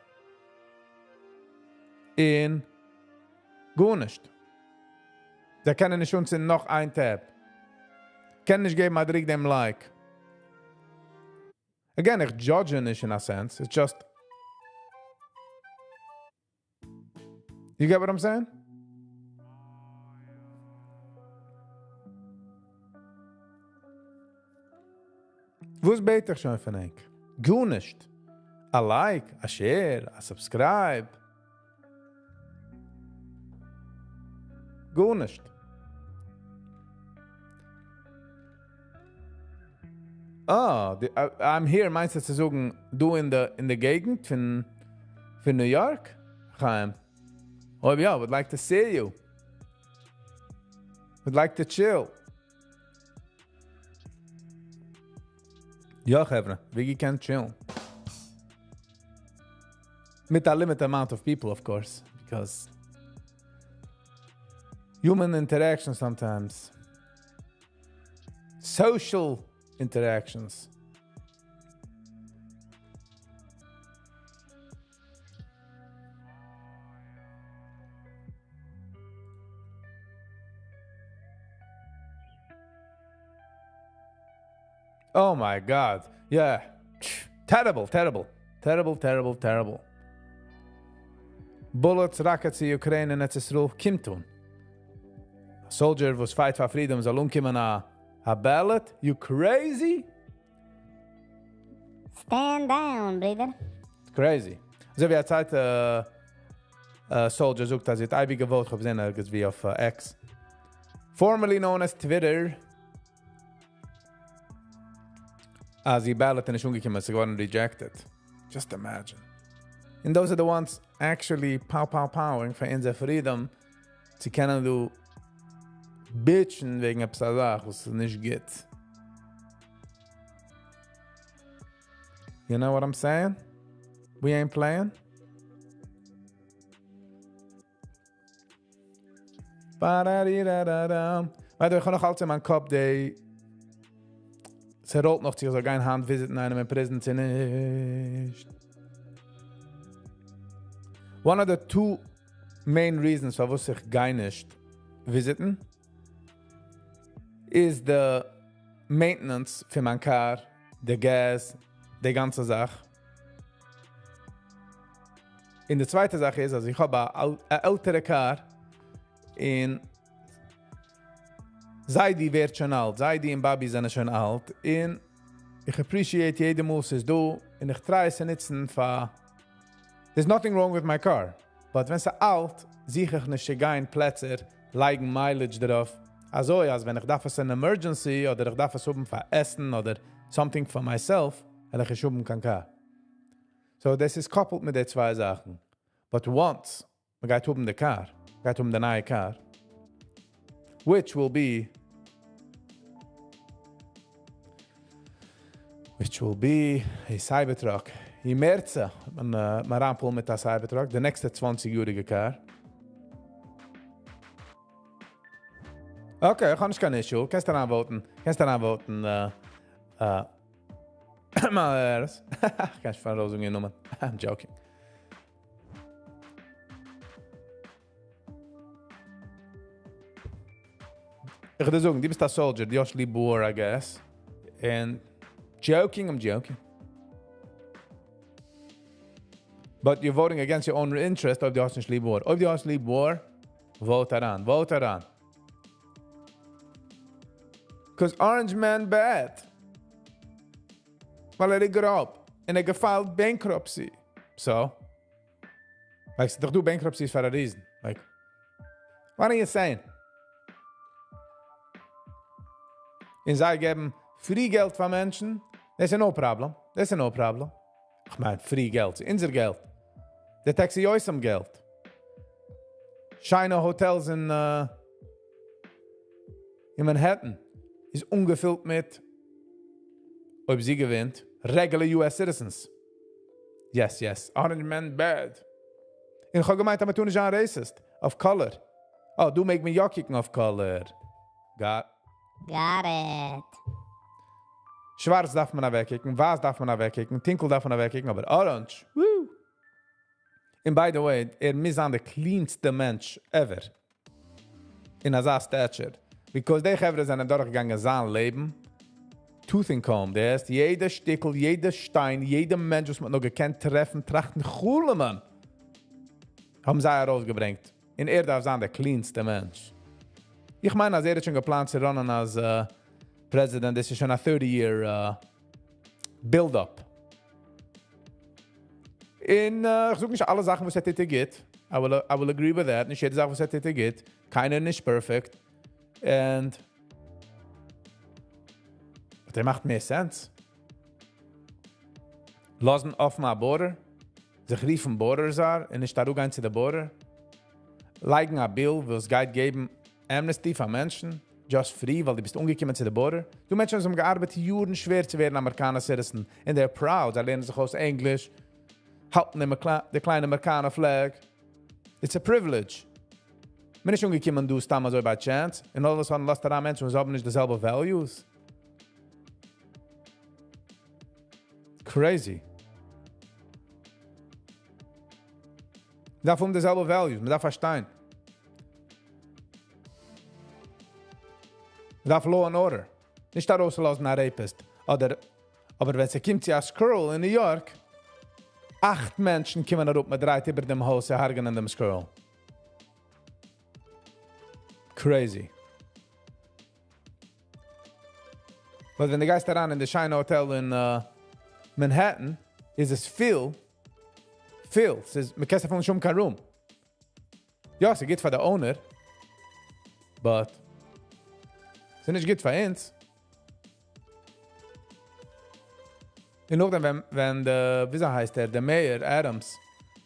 און גארנישט. זיי קענען נישט אנצינדן נאך איין tab. קענען נישט געבן א דריק דעם like. Again, איך judge נישט in a sense. It's just... You get what I'm saying? וואס בעט איך שוין פון ענק? גארנישט. א like, א share, א subscribe. גארנישט. אה, I'm here מיינסטו צו זאגן, דא אין די געגנט פון New York? חיים. Oh yeah, would like to see you. Would like to chill. יא, חברה, ווי קען chill ן. מיט a limited amount of people, of course, because human interaction sometimes, social interactions. Oh my God. Yeah. Terrible, terrible. Terrible, terrible, terrible. Bullets, rockets אין Ukraine און ארץ ישראל קומט אן. A soldier וואס fight for freedom זאל אנקומען א ballot? You crazy? Stand down, brother. It's crazy. אזוי ווי א צייט, Soldier זאגט אז זי האט אייביג געוואוט, כ'האב געזען ערגעץ ווי אויף X, formerly known as Twitter, אז איר ballot איז נישט אנגעקומען, ס'איז געווארן rejected. Just imagine. און those are the ones actually pow pow powing פאר אונזער freedom צו קענען דא bitch ן וועגן עפעס א זאך וואס איז נישט גוט. You know what I'm saying? We ain't playing. באראריראראראם. By the way, איך האב נאך אלץ אין מיין קאפ די... ס'ראלט נאך צו איך זאל גיין היינט visit ן איינעם אין prison צו נישט. One of the two main reasons פארוואס איך גיי נישט visit ן איז די maintenance פון מיין קאר, די געז, די גאנצע זאך. און די צווייטע זאך איז אז איך האב א עלטערע קאר און זיידי ווערט שוין אלט, זיידי און באבי זענען שוין אלט, און איך appreciate יעדע מאל ס'איז דא, און איך try עס צו נוצן פאר, there's nothing wrong with my car, but ווען ס'איז אלט זוך איך נישט צו גיין פלעצער לייגן mileage דערויף, אזוי אז ווען איך דארף עס אין emergency אדער איך דארף עס האבן פאר עסן אדער something for myself, וועל איך נישט האבן קיין קאר. So דאס איז coupled מיט די צוויי זאכן. But once מען גייט האבן די קאר, גייט האבן די נייע קאר, which will be, which will be a Cybertruck. אין מערצע, מען מען אריינפולן מיט א Cybertruck, די נעקסטע 20 יאריגע קאר. Okay, איך האב נישט קיין issue. קענסט אריינוואוטן. קענסט אריינוואוטן. מארס. איך קען נישט פאראויסזאגן איר נאמען. I'm joking. איך וועל דיר זאגן, דו ביסט א soldier, דו האסט ליב war, I guess. And joking, I'm joking. But you're voting against your own interest אויב דו האסט נישט ליב war. אויב דו האסט ליב war, vote אריין, vote אריין. Because Orange Man bad. ווייל ער איז גראב און ער גע file ט bankruptcy. So? Like, ס'איז דאך דא bankruptcies for a reason. Like, what are you saying? און זיי געבן free געלט פאר מענטשן, דאס איז no problem. דאס איז no problem. איך מיין, free געלט, ס'איז אונזער געלט. די tax יוזם געלט. שיינע hotels אין אין Manhattan איז אנגעפילט מיט, אויב זי געווינט, regular US citizens. Yes, yes. Orange man bad. און איך האב געמיינט, אז מען טאר נישט זיין racist. אויף color. Oh, דא מעג מען יא קוקן אויף color. Got Got it. שווארץ דארף מען אוועקקוקן, ווייס דארף מען אוועקקוקן, טונקל דארף מען אוועקקוקן, אבער orange, woo! און by the way, ער מוז זיין דער clean סטער מענטש ever. אין אזא stature. Because די חברה זענען דורכגעגאנגען זיין לעבן. Tooth and comb, דער הייסט, יעדער שטיקל, יעדער שטיין, יעדער מענטש, וואס מען נאר געקענט טרעפן, טראכטן, חלומ'ען, האבן זיי ארויסגעברענגט. און ער דארף זיין דער clean סטער מענטש. איך מיין, אז ער האט שוין געפלאנט צו run ען אלס president, דאס איז שוין א 30-year build-up. און איך זאג נישט אלע זאכן, וואס ער טוט, איז גוט. I will agree with that. נישט יעדע זאך, וואס ער טוט, איז גוט. קיינער נישט perfect. And but ער מאכט מער sense. לאזן אפן א border, זיך רופן border czar און נישט אראפגיין צו די border. לייגן א bill, וואס גייט געבן amnesty פאר מענטשן, just free, ווייל דו ביסט אנגעקומען צו די border. דא מענטשן האבן געארבעט יארן שווער צו ווערן אמעריקאנער citizen. And they're proud, זיי לערנען זיך אויס ענגליש, האלטן די קליינע אמעריקאנער flag. It's a privilege. מען איז נישט אנגעקומען דא סתם אזוי by chance. און all of a sudden לאזט אריין מענטשן, וואס האבן נישט די זעלבע values. Crazy. מען דארף האבן די זעלבע values, מען דארף פארשטיין. מען דארף law and order. נישט ארויסלאזן א rapist. אדער, אבער ווען ס'קומט צו א squirrel אין New York, אכט מענטשן קומען אראפ, מען דרייט איבער דעם הויז, זיי הרג'ענען דעם squirrel. Crazy. ווייל ווען דו גייסט אריין אין די שיינע hotel אין Manhattan, איז עס פיל, פיל. ס'איז, מען קען אפילו נישט האבן קיין room. יא, ס'גוט פאר די owner, but ס'נישט גוט פאר אונז. און נאכדעם ווען ווען די, וויאזוי הייסט ער, דער mayor, Adams,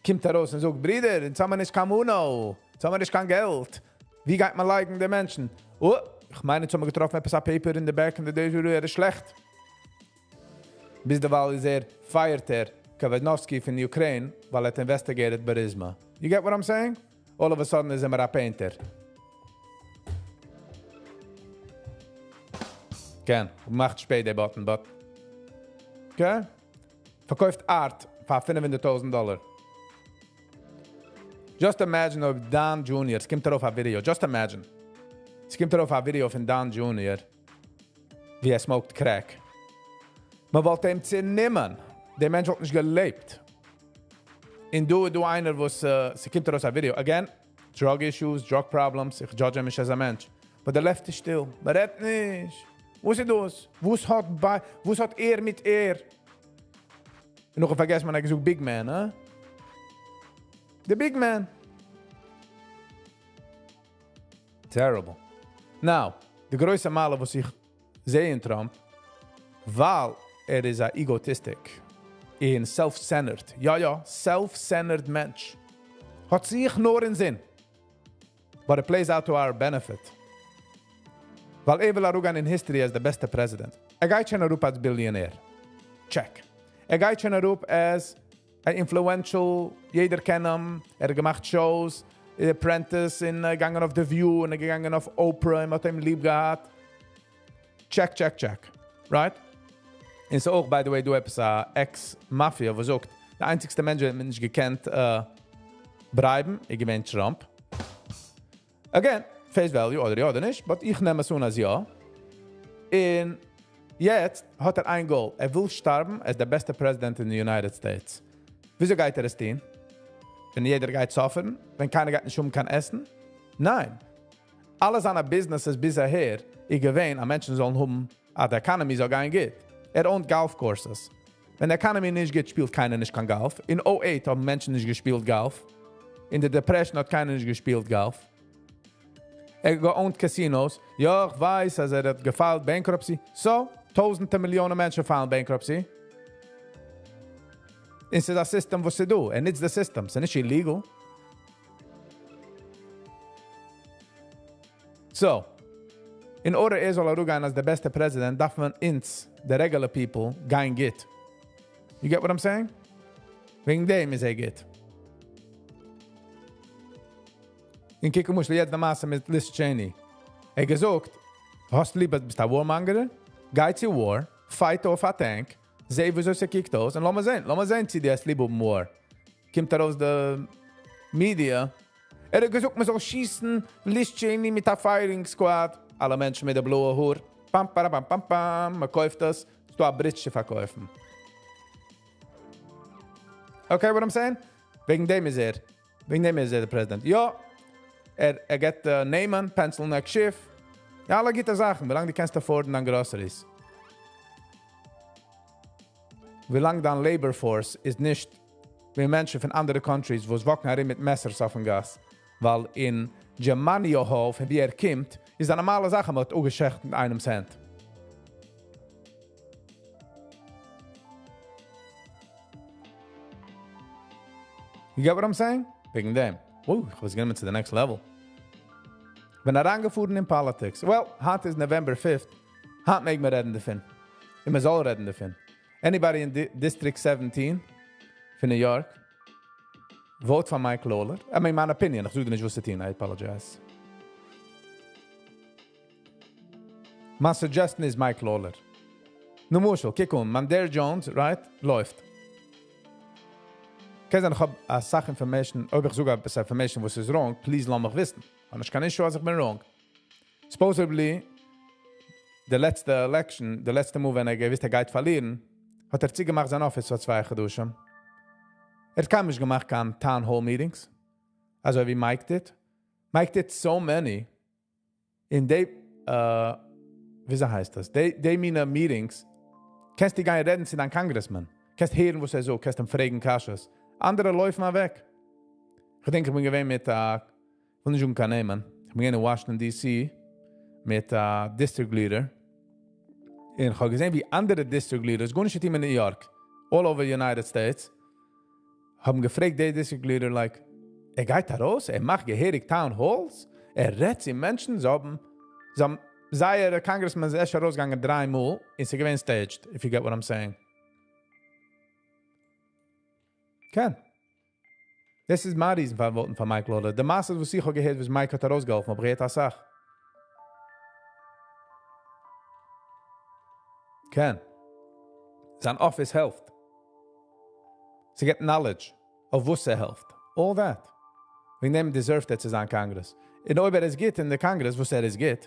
קומט ארויס און זאגט, ברידער, אונז האבן מיר נישט קיין money, אונז האבן מיר נישט קיין געלט. ווי גייט מען לייגן די מענטשן? Oh, איך מיין, יעצט האבן מיר געטראפן עפעס א paper אין די back אין די days, ער איז שלעכט. ביז דערווייל איז ער, fired ער Kavanovsky פון Ukraine, ווייל ער האט investigated Burisma. You get what I'm saying? All of a sudden איז ער א painter. קען, מאכט שפעט די button, but. Okay? פארקויפט art פאר 500.000 דאלאר. Just imagine אויב Don Jr., עס קומט ארויף א video, just imagine. עס קומט ארויף א video פון Don Jr., ווי ער smoked crack. מען וואלט אים צענומען. דער מענטש וואלט נישט געלעבט. און דא, דא איינער, וואס, עס קומט ארויס א video. Again, drug issues, drug problems. איך judge אים נישט as א מענטש. But דער left איז שטיל. מען רעדט נישט. וואס איז דאס? וואס האט, ביי, וואס האט ער מיט ער? און נאך פארגעסט מען, ער האט געזאגט Big Man, huh? The big man. Terrible. Now, די גרויסע מעלה, וואס איך זע אין Trump, ווייל ער איז א egotistic, און self-centered. יא, יא, self-centered מענטש. האט זיך נאר אין זין. But it plays out to our benefit. ווייל ער וויל אראפגיין אין history as the best president. ער גייט שוין אראפ אלס billionaire. Check. ער גייט שוין אראפ as a influential, יעדער קען אים, ער האט געמאכט shows, The Apprentice, און געגאנגען אויף The View, און געגאנגען אויף Oprah, און מ'האט אים ליב געהאט. Check, check, check. Right? און ס'איז אויך, by the way, דא עפעס א ex-mafia, וואס זאגט, דער איינציגסטע מענטש, וועם מען נישט געקענט bribe ן, איז געווען Trump. Again, face value, אדער יא אדער נישט, but איך נעם עס אן אז יא. און יעצט האט ער איין goal. ער וויל שטארבן as דער בעסטער president in the United States. וויאזוי גייט ער עס טון? ווען יעדער גייט suffer ן? ווען קיינער גייט נישט האבן קיין עסן? ניין. אלע זיינע businesses ביז אהער, איז געווען, אז מענטשן זאלן האבן, אז די economy זאל גיין גוט. ער owned golf courses. ווען די economy נישט גוט, שפילט קיינער נישט קיין golf. אין 08 האבן מענטשן נישט געשפילט golf. אין די Depression האט קיינער נישט געשפילט golf. ער owned casinos. יא, איך ווייס, אז ער האט גע file ט bankruptcy. So, טויזנטער מיליאנען מענטשן file ן bankruptcy. עס איז א system, וואס ס'איז דא. ער נוצט די system. ס'איז נישט illegal. So, in order ער זאל אראפגיין as דער בעסטער president, דארף מען אונז, the regular people, גיין גוט. You get what I'm saying? וועגן דעם איז ער גוט. און קוק למשל יעצט די מעשה מיט Liz Cheney. ער האט געזאגט, האסט ליב, ביסט א warmonger? גיי צו war, fight אויף א tank, זע וויאזוי עס קוקט אויס, און לאמיר זען, לאמיר זען, צי דו האסט ליב האבן war. קומט ארויס די media. ער האט געזאגט, מען זאל שיסן Liz Cheney מיט א firing squad. אלע מענטשן מיט די בלויע האר. פאם, פאם, פאם, פאם, פאם. מען קויפט עס. ס'דא א ברית צו פארקויפן. Okay, what I'm saying? וועגן דעם איז ער. וועגן דעם איז ער דער president. יא, ער get נעמען, pencil neck Schiff. יא, אלע גוטע זאכן, ווילאנג דו קענסט afford ן דיין groceries. ווילאנג דיין labor force איז נישט ווי מענטשן פון אנדערע countries, וואס walk ן ארום מיט מעסערס אויפן גאס. ווייל אין Germany פון וואו ער קומט, איז א נארמאלע זאך, מען האט אפגעשניטן איינעמס הענט. You get what I'm saying? וועגן דעם. Oh, איך האב עס גענומען to the next level. בין אריינגעפארן אין politics. Well, היינט איז November 5th. היינט מעג מען רעדן דערפון. און מען זאל רעדן דערפון. Anybody in District 17 פון New York, vote for Mike Lawler. I mean, my opinion. איך זאג דיר נישט וואס צו טון. I apologize. My suggestion is Mike Lawler. למשל, קוק אן, Mondaire Jones, right, לויפט. קען זיין, איך האב א סאך information, אויב איך זאג עפעס information, וואס איז wrong, please לאז מיך וויסן. און איך קען נישט אז איך בין wrong. Supposedly, די לעצטע election, די לעצטע מאל, ווען ער געוואוסט, ער גייט פארלירן, האט ער צוגעמאכט זיין office פאר 2 חדשים. ער האט קיינמאל נישט געמאכט קיין town hall meetings. אזוי ווי Mike did. Mike did so many. אין די, וויאזוי הייסט דאס? די מינע meetings, קענסטו גיין רעדן צו דיין congressman. קענסט הערן, וואס ער זאגט, קענסט אים פרעגן קשיות. אנדערע לויפן אוועק. איך דענק, איך בין געווען מיט כ'וויל נישט זאגן קיין נעמען, כ'בין געווען אין וואשינגטאן די סי מיט א דיסטריקט ליעדער, און כ'האב געזען ווי אנדערע דיסטריקט ליעדערס, גארנישט צו טון מיט ניו יארק, all over United States, האבן געפרעגט די דיסטריקט ליעדער like, ער גייט ארויס? ער מאכט געהעריג town halls? ער רעדט צו מענטשן? זיי האבן זיי האבן זייער קאנגרעסמאן איז ערשט ארויסגעגאנגען דריי מאל און ס'איז געווען staged, if you get what I'm saying. קען. דאס איז מיין reason פאר vote ן פאר מייק לאולער. די מעשה וואס איך האב געהערט וואס מייק האט ארויסגעהאלפן האב איך געהערט אסאך. קען. זיין אפיס העלפט. ס'געבט knowledge אויף וואס ס'העלפט. All that. וועגן דעם deserve ט ער צו זיין קאנגרעס. און אויב ער איז גוט אין די קאנגרעס, וואס ער איז גוט.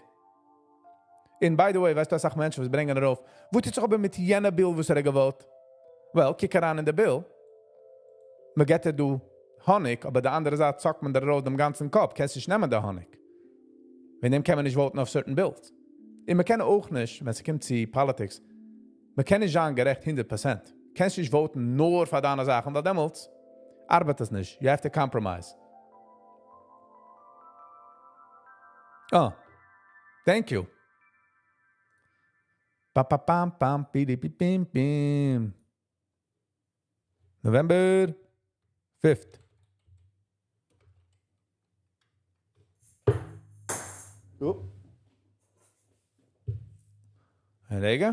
און by the way, ווייסטו אסאך מענטשן וואס ברענגען ארויף, וואס טוט זיך אבער מיט יענע bill וואס ער האט גע vote ט? Well, קוק אריין אין די bill. מ'געט דיר דא האניג, אבער די אנדערע זייט suck ט מען דיר ארויס דעם גאנצן קאפ, קענסט נישט נעמען די האניג. וועגן דעם קען מען נישט vote ן אויף certain bills. און מ'קען אויך נישט, ווען ס'קומט צו politics, מ'קען נישט זיין גערעכט 100%. קענסט נישט vote ן נאר פאר דיינע זאכן, ווייל דעמאלטס ארבעט עס נישט. You have to compromise. אה. Thank you. פא פא פאם פאם פידי פי פים פים. November 5th. Oh. רגע.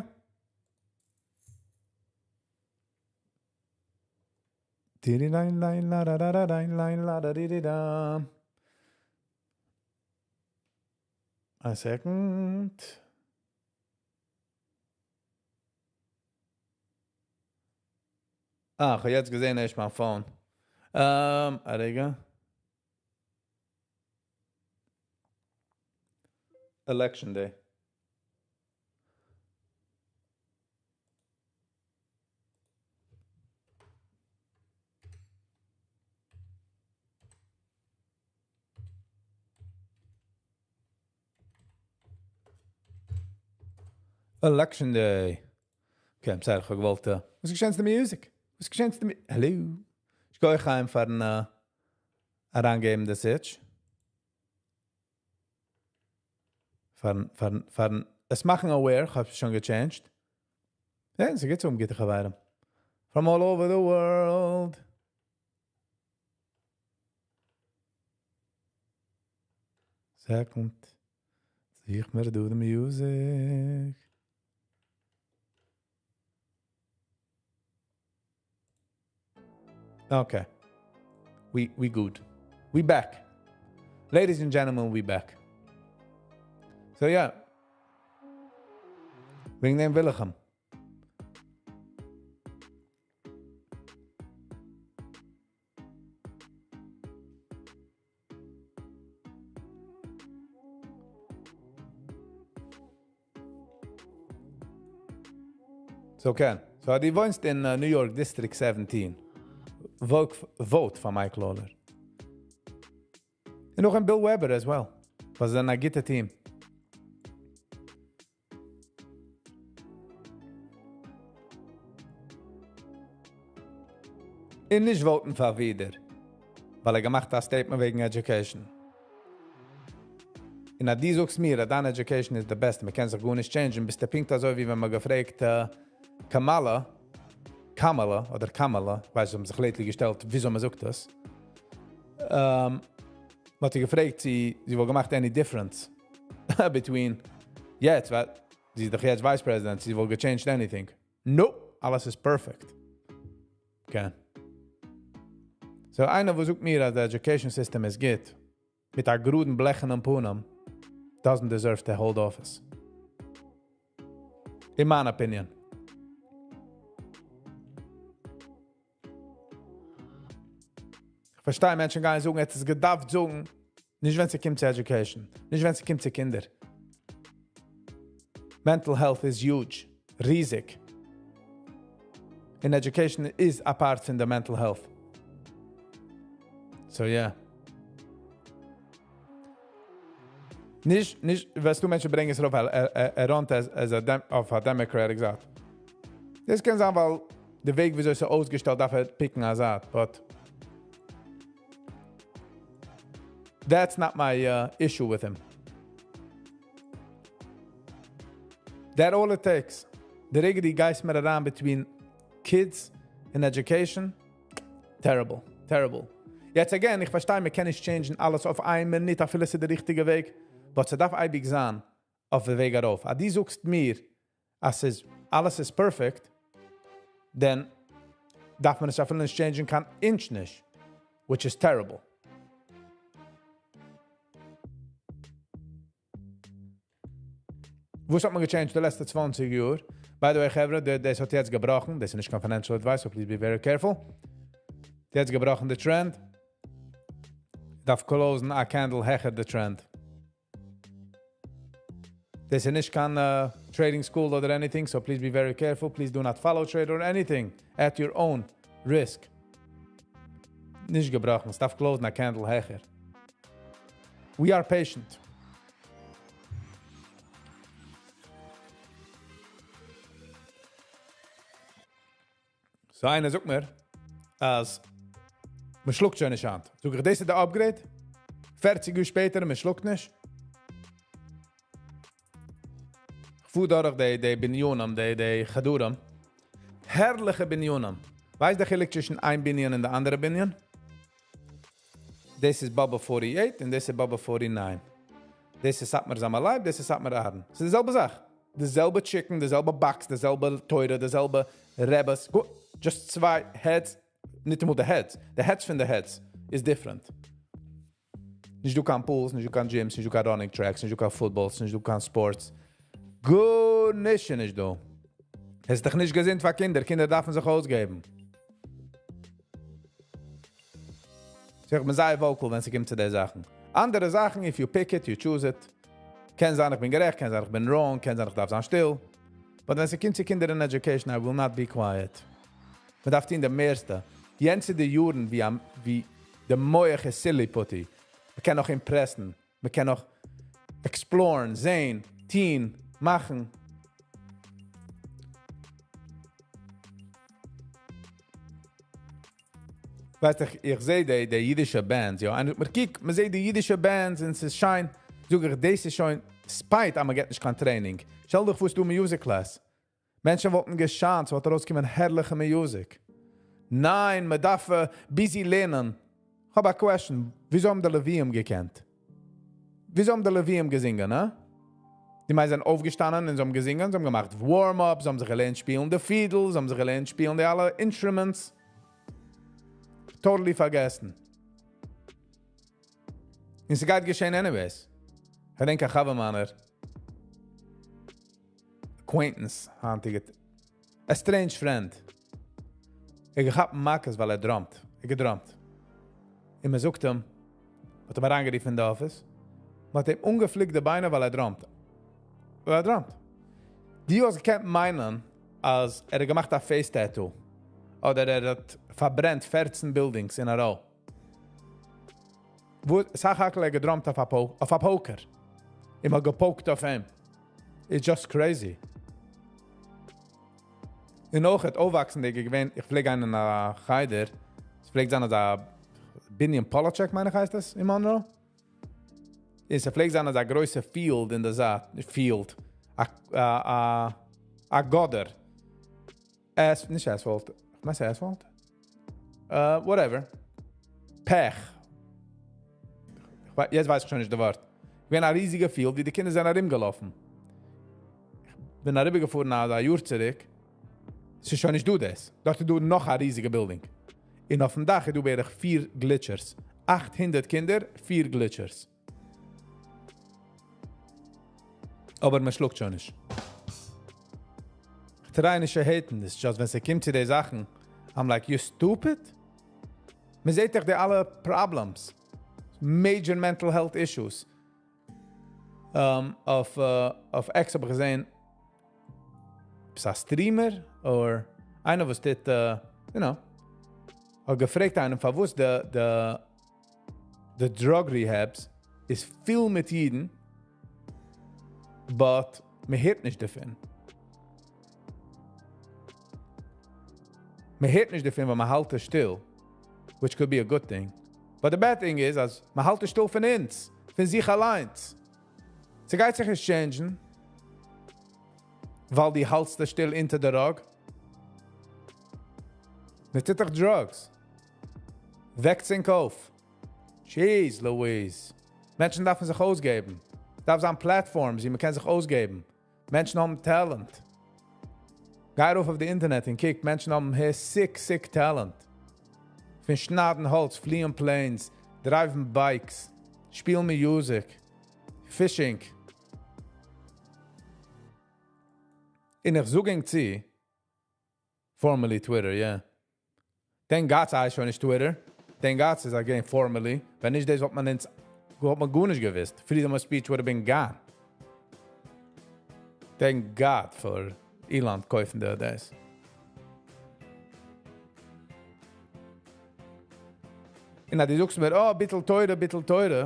A second. אה, איך האב יעצט געזען ערשט מיין phone. א רגע. Election Day. Election Day. Okay, I'm sorry, איך האב געוואלט. וואס איז געשען צו די music? וואס איז געשען צו די Hello? איך גיי אהיים פארן אריינגעבן די switch. פארן, פארן, פארן עס מאכן aware, איך האב שוין גע change ט. יא, ס'גייט צו גוטע חברים. From all over the world. Second. זוך מיר דא די music. Okay. We good. We back. Ladies and gentlemen, we back. So yeah. וועגן דעם וויל איך אים. So קען. So אז דו וואוינסט אין New York District 17, vote פאר מייק לאולער. און נאך אין ביל וועבער as well. וואס זענען א גוטע team. און נישט vote ן פאר ווידער, ווייל ער געמאכט א statement וועגן education. און אז דו זאגסט מיר, אז דיין education איז די בעסטע, מען קען זיך גארנישט change ן, ביסטו פונקט אזוי ווי ווען מען געפרעגט קאמאלא, קאמאלא, אדער קאמאלא, איך ווייס, זיי האבן זיך lately געשטעלט, וויאזוי מען זאגט דאס. מען האט איר געפרעגט, צו זי וואלט געמאכט any difference between יעצט, ווייל זי איז דאך יעצט vice president, זי וואלט גע change ט anything. Nope, אלעס איז perfect. Okay. So איינער וואס זאגט מיר, אז די education system איז גוט, מיט א גראדן בלעכענעם פנים, doesn't deserve to hold office. In my opinion. איך פארשטיי, מענטשן גייען זאגן, עס איז געדארפט זאגן, נישט ווען ס'קומט צו education, נישט ווען ס'קומט צו קינדער. Mental health is huge, ריזיג. And education is a part in the mental health. So yeah. נישט, נישט, ווייסטו, מענטשן ברענגען עס ארויף, ווייל ער run ט as a אויף א Democratic זייט. דאס קען זיין, ווייל די וועג, וויאזוי עס איז אויסגעשטעלט, דארף ער pick ן א זייט, but That's not my issue with him. That all it takes. די רגע דו גייסט מיר אריין between kids און education, terrible, terrible. יעצט again, איך פארשטיי מען קען נישט change ן אלעס אויף איין מינוט אפילו ס'איז די ריכטיגע וועג, but ס'דארף אייביג זיין אויף די וועג ארויף. אז דו זאגסט מיר אז ס'איז אלעס איז perfect, then דארף מען עס אפילו נישט change ן קיין inch נישט, which is terrible. וואס האט מען גע change ט די לעצטע 20 יאר? By the way, חברה, דאס האט יעצט געבראכן. דאס איז נישט קיין financial advice, so please be very careful. יעצט געבראכן די trend. דארף close ן א candle העכער די trend. דאס איז נישט קיין trading school אדער anything, so please be very careful. Please do not follow trade or anything at your own risk. נישט געבראכן, עס דארף close ן א candle העכער. We are patient. So איינער זאגט מיר, אז מען שלאגט שוין נישט היינט. זאג איך, דאס איז די upgrade? 40 יאר שפעטער, מען שלאגט נישט? איך פאר דורך די בנינים, די חדרים. הערליכע בנינים. ווייסט דער חילוק צווישן איין בנין און די אנדערע בנין? דאס איז באבוב 48 און דאס איז באבוב 49. דאס איז סאטמאר זלמן לייב, דאס איז סאטמאר אהרן. ס'איז די זעלבע זאך. די זעלבע chicken, די זעלבע box, די זעלבע תורה, די זעלבע רביס. Just צוויי heads, נישט אמאל די heads. The heads פון די heads is different. נישט דא קיין pools, נישט דא קיין gyms, נישט דא קיין running tracks, נישט דא קיין footballs, נישט דא קיין sports. גארנישט נישט דא. עס איז דאך נישט געזונט פאר קינדער. קינדער דארפן זיך אויסגעבן. איך בין זייער vocal, ווען עס קומט צו די זאכן. אנדערע זאכן, if you pick it, you choose it. קען זיין, איך בין גערעכט, קען זיין, איך בין wrong, קען זיין, איך דארף זיין שטיל. But ווען עס קומט צו קינדער אין education, I will not be quiet. מען דארף טון די מערסטע. יענץ די יארן, ווי די מוח איז silly putty. מען קען נאך impress ן, מען קען נאך explore ן, זען, טון, מאכן. ווייסט, איך זע די אידישע bands, יא. און מען קוקט, מען זעט די אידישע bands און עס איז שיין. זאג איך, דאס איז שוין spite, אז מען געט נישט קיין training. שטעל דיך פאר, דו music class. מענטשן וואלטן געשיינט, ס'וואלט ארויסגעקומען הערליכע music. ניין, מען דארף busy לערנען. איך האב א question. וויאזוי האבן די לוויים געקענט? וויאזוי האבן די לוויים געזונגען, הא? די מיינסט זענען אויפגעשטאנען און זיי האבן געזונגען, זיי האבן געמאכט warm-up, זיי האבן זיך געלערנט שפילן די fiddle, זיי האבן זיך געלערנט שפילן די אלע instruments. Totally פארגעסן. און ס'גייט געשען anyways. איך געדענק א חבר מיינער, acquaintance, היינטיגע, a strange friend. ער געכאפט מכות ווייל ער drum ט. ער גע drum ט. און מען זאגט אים, האט אים אריינגערופן אין די office, מען האט אים אנגעפליקט די ביינער ווייל ער drum ט. ווייל ער drum ט. דו האסט געקענט מיינען, אז ער האט געמאכט א face tattoo. אדער ער האט פארברענט 14 buildings in a row. וואו, סך הכל ער גע drum ט אויף א poker. און מ'האט גע poke ט אויף אים. It's just crazy. און אויך האט אויפוואקסנדיג געווען, איך פלעג גיין אין א חדר, עס פלעגט זיין אזא בנין פאלאטשעק, מיין איך הייסט עס, אין Monroe. עס פלעגט זיין אזא גרויסע field אין די זייט, field, א גאדער. עס, נישט asphalt, איך מיין asphalt? Whatever. פעך. יעצט ווייס איך שוין נישט די ווארט. געווען א ריזיגע field, ווי די קינדער זענען ארומגעלאפן. איך בין אריבערגעפארן א יאר צוריק. עס איז שוין נישט דא דאס. דארט איז דא נאך א ריזיגע building. און אויפן דאך איז דא בערך פיר גליטשערס. 800 קינדער, פיר גליטשערס. אבער מען שלאגט שוין נישט. איך try נישט צו hate ן, דאס just ווען עס קומט צו די זאכן, I'm like, you stupid? מען זעט דאך די אלע problems. Major mental health issues. אויף X האב איך געזען, איז א streamer or איינער וואס טוט, האט געפרעגט איינעם, פארוואס די drug rehabs איז פיל מיט אידן, but מען הערט נישט דערפון. מען הערט נישט דערפון, ווייל מען האלט עס שטיל, which could be a good thing. But the bad thing איז אז מ'האלט עס שטיל פון אונז, פון זיך אליינס. ס'גייט זיך נישט change ן ווייל דו האלטסט עס שטיל אונטער די rug. מ'טוט דאך drugs. וועקטס ענק אויף. Jeez Louise. מענטשן דארפן זיך אויסגעבן. דארף זיין platforms ווי מ'קען זיך אויסגעבן. מענטשן האבן talent. גיי ארויף אויף די אינטערנעט און קוק, מענטשן האבן הער sick sick talent. פון שניידן האלץ, פליען planes, drive ן bikes, שפילן music, fishing. און איך זאג ענק צו, formerly Twitter, yeah. Thank God ס'הייסט שוין נישט Twitter. Thank God ס'איז again formerly. ווען נישט דאס וואלט מען אונז, וואלט מען גארנישט געוואוסט. Freedom of speech would have been gone. Thank God פאר Elon קויפן די דאס. און אז דו זאגסט מיר, אה, ביטול תורה, ביטול תורה.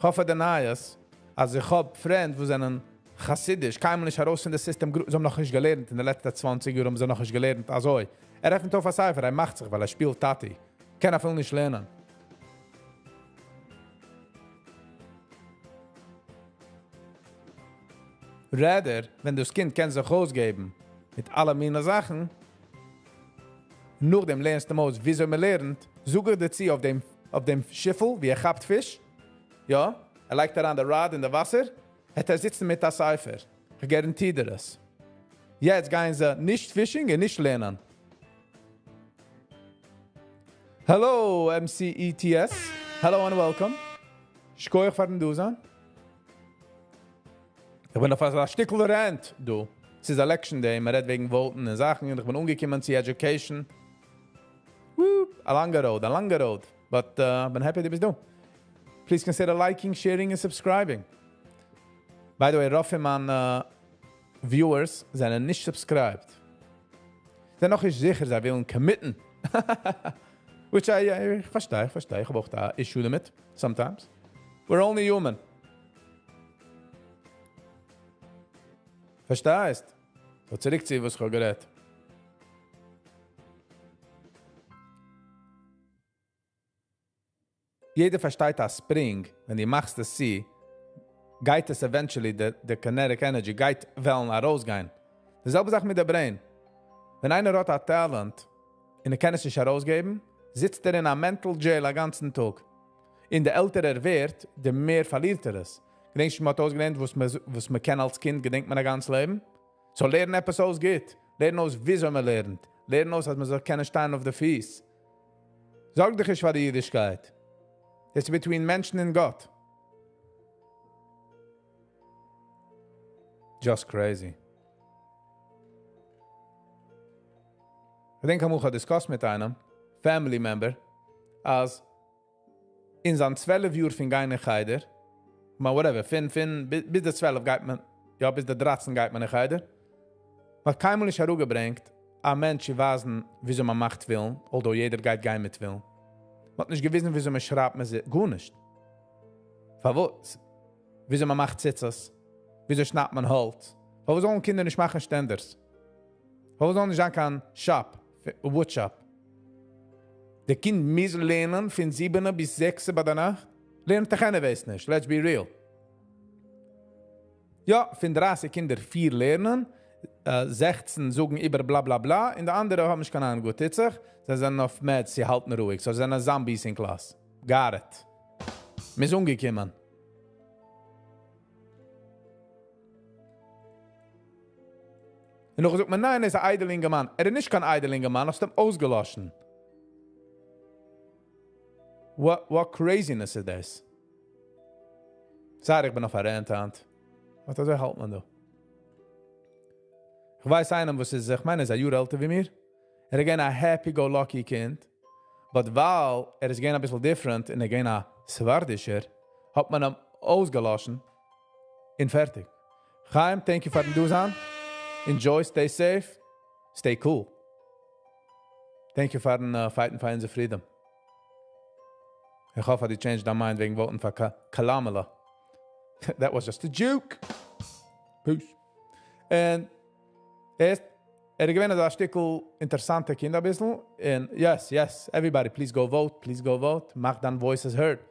כ'האף פאר די נייעס, אז איך האב friends וואס זענען חסידיש, קיינמאל נישט ארויס פון די system, זיי האבן נאכנישט געלערנט, אין די לעצטע 20 יאר האבן זיי נאכנישט געלערנט אזוי. ער עפנט אויף א ספר, ער מאכט זיך, ווייל ער שפילט טאטי. קען אפילו נישט לערנען. Rather, ווען דאס קינד קען זיך אויסגעבן מיט אלע מיני זאכן, נאכדעם לערנסטו אים אויס, וויאזוי מען לערנט, זאג איך דיר צו אויף דעם שיפל, ווי ער כאפט פיש, יא, ער לייגט אריין די rod אין די וואסער, וועט ער זיצן מיט א ספר. איך guarantee דיר עס. יעצט גייען זיי נישט fishing און נישט לערנען. Hello, MCETS. Hello and welcome. שכוח פארן דא זיין. איך בין אויף א שטיקל rant, דא. ס'איז election day, מען רעדט וועגן vote ן און זאכן, און איך בין אנגעקומען צו education. Woo, א לאנגע road, א לאנגע road. But בין happy דו ביסט דא. Please consider liking, sharing and subscribing. By the way, רוב פון מיינע viewers זענען נישט subscribed. זענען נאך נישט זיכער, זיי ווילן commit ן. Which I, איך פארשטיי, איך פארשטיי. איך האב אויך דא issue דערמיט, sometimes. We're only human. פארשטייסט? So צוריק צו וואס איך האב גערעדט. יעדער פארשטייט א spring, ווען דו מאכסט עס צו, גייט עס eventually, די kinetic energy גייט וועלן ארויסגיין. די זעלבע זאך מיט די brain. ווען איינער האט א talent און ער קען עס נישט ארויסגעבן, זיצט ער אין א mental jail א גאנצן טאג. און די עלטער ער ווערט, די מער פארלירט ער עס. געדענקסט מען האט אויסגעלערנט וואס מען קען אלס קינד, געדענקט מען א גאנץ לעבן? So לערן עפעס אויס גוט. לערן אויס וויאזוי מען לערנט. לערן אויס אז מען זאל קענען שטיין אויף די פיס. זארג דיך נישט פאר די אידישקייט. עס איז between מענטשן און גאט. Just crazy. איך דענק אמאל איך האב discussed מיט איינעם, family member, אז אין זיין 12 יאר פון גיין אין חדר, מאל whatever, פון ביז די 12 גייט מען, יא, ביז די 13 גייט מען אין חדר, מ'האט קיינמאל נישט אראפגעברענגט א מענטש צו ווייזן וויאזוי מען מאכט תפילין, although יעדער גייט גיין מיט תפילין. מ'האט נישט געוויזן וויאזוי מען שרייבט מזוזה, גארנישט. פארוואס? וויאזוי מען מאכט ציצית? וויאזוי שניידט מען האלץ? פארוואס זאלן קינדער נישט מאכן שטענדערס? פארוואס זאלן נישט זיין קיין shop, wood shop? דער קינד מוז לערנען פון 7 ביז 6 ביי דער נאכט? לערנט דאך anyways נישט, let's be real. יא, פון 30 קינדער 4 לערנען, 16 זאגן איבער בלא בלא בלא, און די אנדערע האבן נישט קיין אהנונג וואס טוט זיך, זיי זענען אויף meds, זיי האלטן רואיג, so זיי זענען zombies אין קלאס. Got it. מ'איז אנגעקומען. און נאך זאגט מען, ניין, ער איז א איידעלער אינגערמאן. ער איז נישט קיין איידעלער אינגערמאן, האסט אים אויסגעלאשן. What craziness is this? Sorry, איך בין אויף א rant היינט. וואס אזוי האלט מען דא? איך ווייס איינעם, וואס איז, איך מיין, ער איז א יאר עלטער ווי מיר. ער איז געווען א happy-go-lucky קינד. But ווייל ער איז געווען א ביסל different און ער איז געווען א ספרדישער, האט מען אים אויסגעלאשן און פערטיג. חיים, thank you פארן דא זיין. Enjoy, stay safe, stay cool. Thank you פארן fight ן פאר אונזער freedom. איך האף, אז דו change דיין mind וועגן vote ן פאר Kamala. That was just a joke. Peace. And ערשט ער איז געווען אזא שטיקל אינטערעסאנטע קינד אביסל, און yes, yes, everybody please go vote, please go vote, מאך דיין voices heard.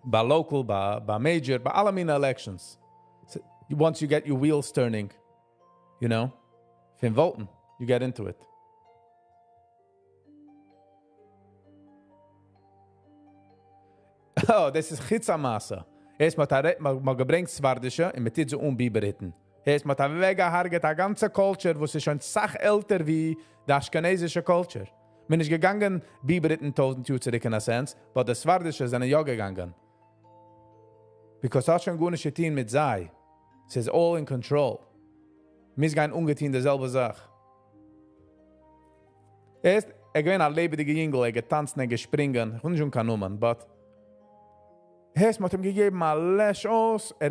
ביי local, ביי major, ביי אלע מיני elections. Once you get your wheels turning, you know, פון vote ן, you get into it. אה, דאס איז חוץ א מעשה. ערשט מ'האט מ'האט געברענגט ספרדישע און מ'טוט זיי אן ביבער היטן. הערסט מ'האט אוועקגעהארגעט א גאנצע culture וואס איז שוין סאך עלטער ווי די אשכנזישע culture. מ'איז נישט געגאנגען ביבער היטן 1000 יאר צוריק אין א sense, but די ספרדישע זענען יא געגאנגען. Because ס'האט שוין גארנישט צו טון מיט זיי. ס'איז all in control. מ'מוז גיין אנגעטון די זעלבע זאך. ערשט, ער געווען א לעבעדיגע יונגל, ער געטאנצן, ער געשפרינגען. איך וויל נישט זאגן קיין נאמען, but הערסט, מ'האט אים געגעבן א לעש אויס, ער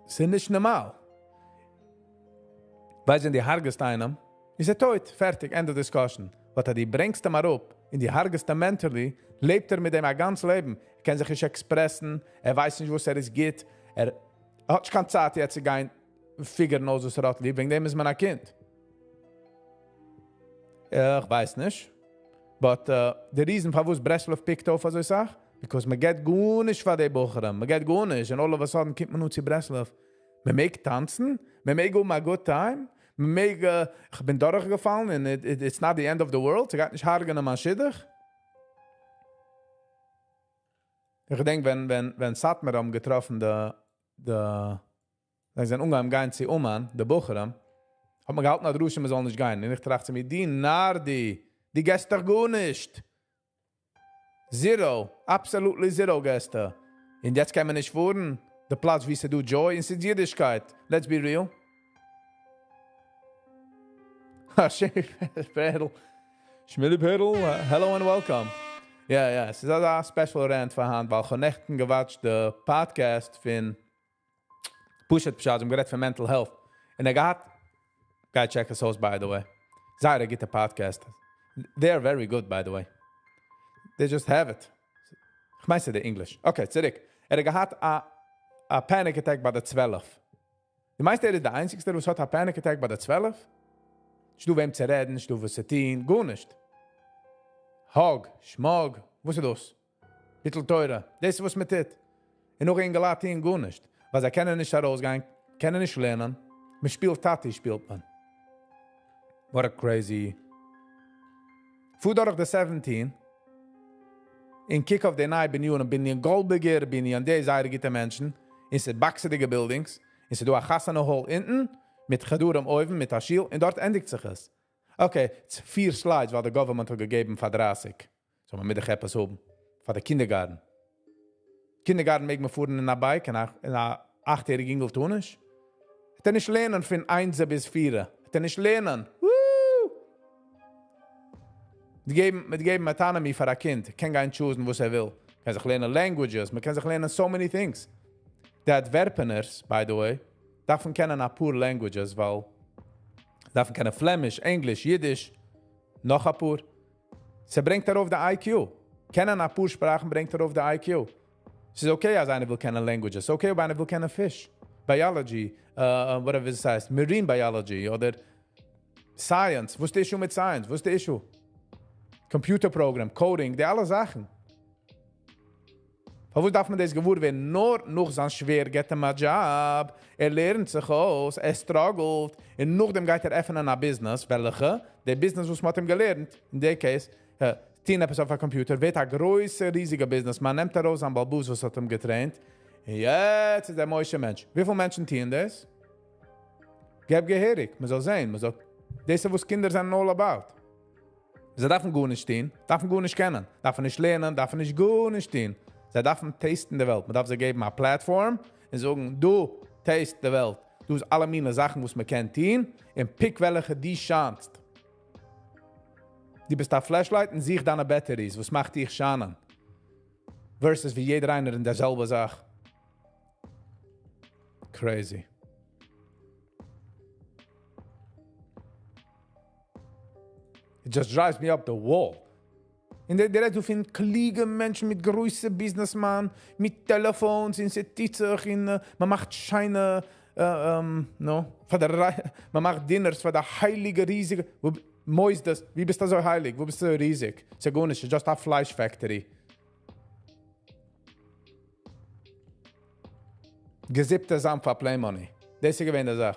ס'איז נישט נארמאל. ווייסט ווען דו הרג'סט איינעם, איז ער טויט, פערטיג, end of discussion. But אז דו ברענגסט אים אראפ, און דו הרג'סט אים mentally, לעבט ער מיט דעם א גאנץ לעבן. ער קען זיך נישט express ן, ער ווייסט נישט וואס ער איז גוט, ער האט נישט קיין צייט יעצט צו גיין figure ן אויס וואס ער האט ליב, וועגן דעם איז מען א קינד. איך ווייס נישט. But די reason פארוואס ברסלב pick ט אויף אזוי סאך, because מען געט גארנישט פאר די בחורים, מען געט גארנישט, און all of a sudden קומט מען אן צו ברסלב. מען מעג טאנצן, מען מעג האבן א good time, מען מעג, איך בין דורכגעפאלן און it's not the end of the world, ס'גייט נישט הרג'נען מיין שידוך. איך געדענק ווען ווען ווען סאטמאר האבן געטראפן די די זיי זענען אנגעהויבן גיין צו אומאן, די בחורים, האט מען געהאלטן א דרשה מען זאל נישט גיין, און איך טראכט צו מיר, דו נאר דו, דו געסט דאך גארנישט! Zero, absolutely zero געסטו. און יעצט קען מען נישט פארן, די פלאץ וואו ס'איז דא joy און ס'איז אידישקייט, let's be real. שמילי פערל, שמילי פערל, hello and welcome. יא יא, ס'איז אזא special rant פאר היינט, ווייל כ'האב נעכטן גע watch ט די podcast פון פשוט פשט, זיי האבן גערעדט פון mental health, און ער געהאט, גיי check עס אויס by the way, זייער א גוטע podcast, they are very good by the way, they just have it, כ'מיין ס'איז די English, okay צוריק, ער האט געהאט א א panic attack ביי די 12, דו מיינסט ער איז די איינציגסטער וואס האט א panic attack ביי די 12? נישטא וועם צו רעדן, נישטא וואס צו טון, גארנישט. Hug, שמאג, וואס איז דאס? ביטול תורה, דאס איז וואס מען טוט. און נאך אינגעלייט טוען גארנישט, ווייל זיי קענען נישט ארויסגיין, קענען נישט לערנען, מען שפילט טאטי שפילט מען. What a crazy. פאר דורך די 17 און קוק אויף די נייע בנינים, בנין גאלדבערגער, בנין די זייער גוטע מענטשן, און ס'איז באקסעדיגע buildings, און ס'איז דא א חתונה hall אונטן, מיט חדרים אויבן, מיט א שול, און דארט ענדיגט זיך עס. Okay, פיר slides, ווייל די government האט געגעבן פאר 30. זאל מען מיט די עפעס האבן. פאר די kindergarten. Kindergarten מעג מען פארן אין א bike, אין א אכט-יעריג אינגל טאר נישט. האט ער נישט לערנען פון 1 ביז 4. האט ער נישט לערנען. וואו! די געבן, מיט געבן autonomy פאר א קינד. קען גיין choose ן וואס ער וויל. קען זיך לערנען languages, מען קען זיך לערנען so many things. די אנטווערפענערס, by the way, דארפן קענען א פאר languages, ווייל דארפן קענען Flemish, English, אידיש, נאך א פאר. ס'ברענגט ארויף די IQ. קענען א פאר שפראכן ברענגט ארויף די IQ. ס'איז okay אז איינער וויל קענען languages. ס'איז okay אויב איינער וויל קענען פיש. Biology, whatever עס הייסט, marine biology אדער science. וואס איז די issue מיט science? וואס איז די issue? Computer program, coding, די אלע זאכן. פארוואס דארף מען דאס געוואר ווערן? נאר נאך זיין שווער געט אים א job, ער לערנט זיך אויס, ער struggle ט, און נאכדעם גייט ער עפענען א business, וועלכע? די business וואס מ'האט אים געלערנט, אין די case, טון עפעס אויף א computer, ווערט א גרויסע ריזיגע business, מען נעמט ארויס זיין בעל הבית וואס האט אים גע train ט, און יעצט איז דער משה מענטש. וויפיל מענטשן טוען דאס? געב געהעריג, מען זאל זען, מען זאל, דאס איז וואס קינדער זענען all about. זיי דארפן גארנישט טון, דארפן גארנישט קענען, דארפן נישט לערנען, דארפן נישט גארנישט טון. זיי דארפן taste ן די וועלט. מען דארף זיי געבן א platform און זאגן, דא, taste די וועלט. דא איז אלע מיני זאכן וואס מען קען טון, און pick וועלכע דו shine סט. דו ביסט א flashlight און זוך דיינע batteries, וואס מאכט דיך shine ען. Versus ווי יעדער איינער אין דער זעלבע זאך. Crazy. It just drives me up the wall. און דער רעדט דא פון קלוגע מענטשן מיט גרויסע businessman, מיט טעלעפאנס, און ס'טוט זיך, און מען מאכט שיינע. נו, פאר די מען מאכט dinners פאר די הייליגע ריזיגע מוסדות, ווי ביסטו אזוי הייליג? וואו ביסטו אזוי ריזיג? ס'איז גארנישט, ס'איז just א פלייש factory. געזיפטע זאמד פאר play money. דאס איז געווען די זאך.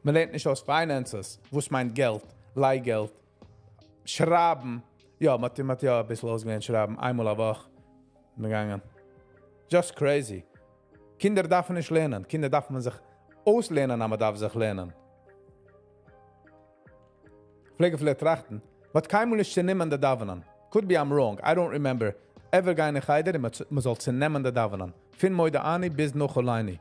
מען לערנט נישט אויס finances, וואס מיינט געלט, ליי געלט, שרייבן, יא, מען האט יא אביסל אויסגעלערנט שרייבן, איינמאל א וואך, מען געגאנגען. Just crazy. קינדער דארפן נישט לערנען, קינדער דארף מען זיך אויסלערנען, אז מען דארף זיך לערנען. פלעג איך טראכטן, מ'האט קיינמאל נישט צענומען די דאווענען. Could be I'm wrong, I don't remember. Ever גיין אין חדר, און מען זאל צענעמען די דאווענען. פון מודה אני ביז נאך עלינו.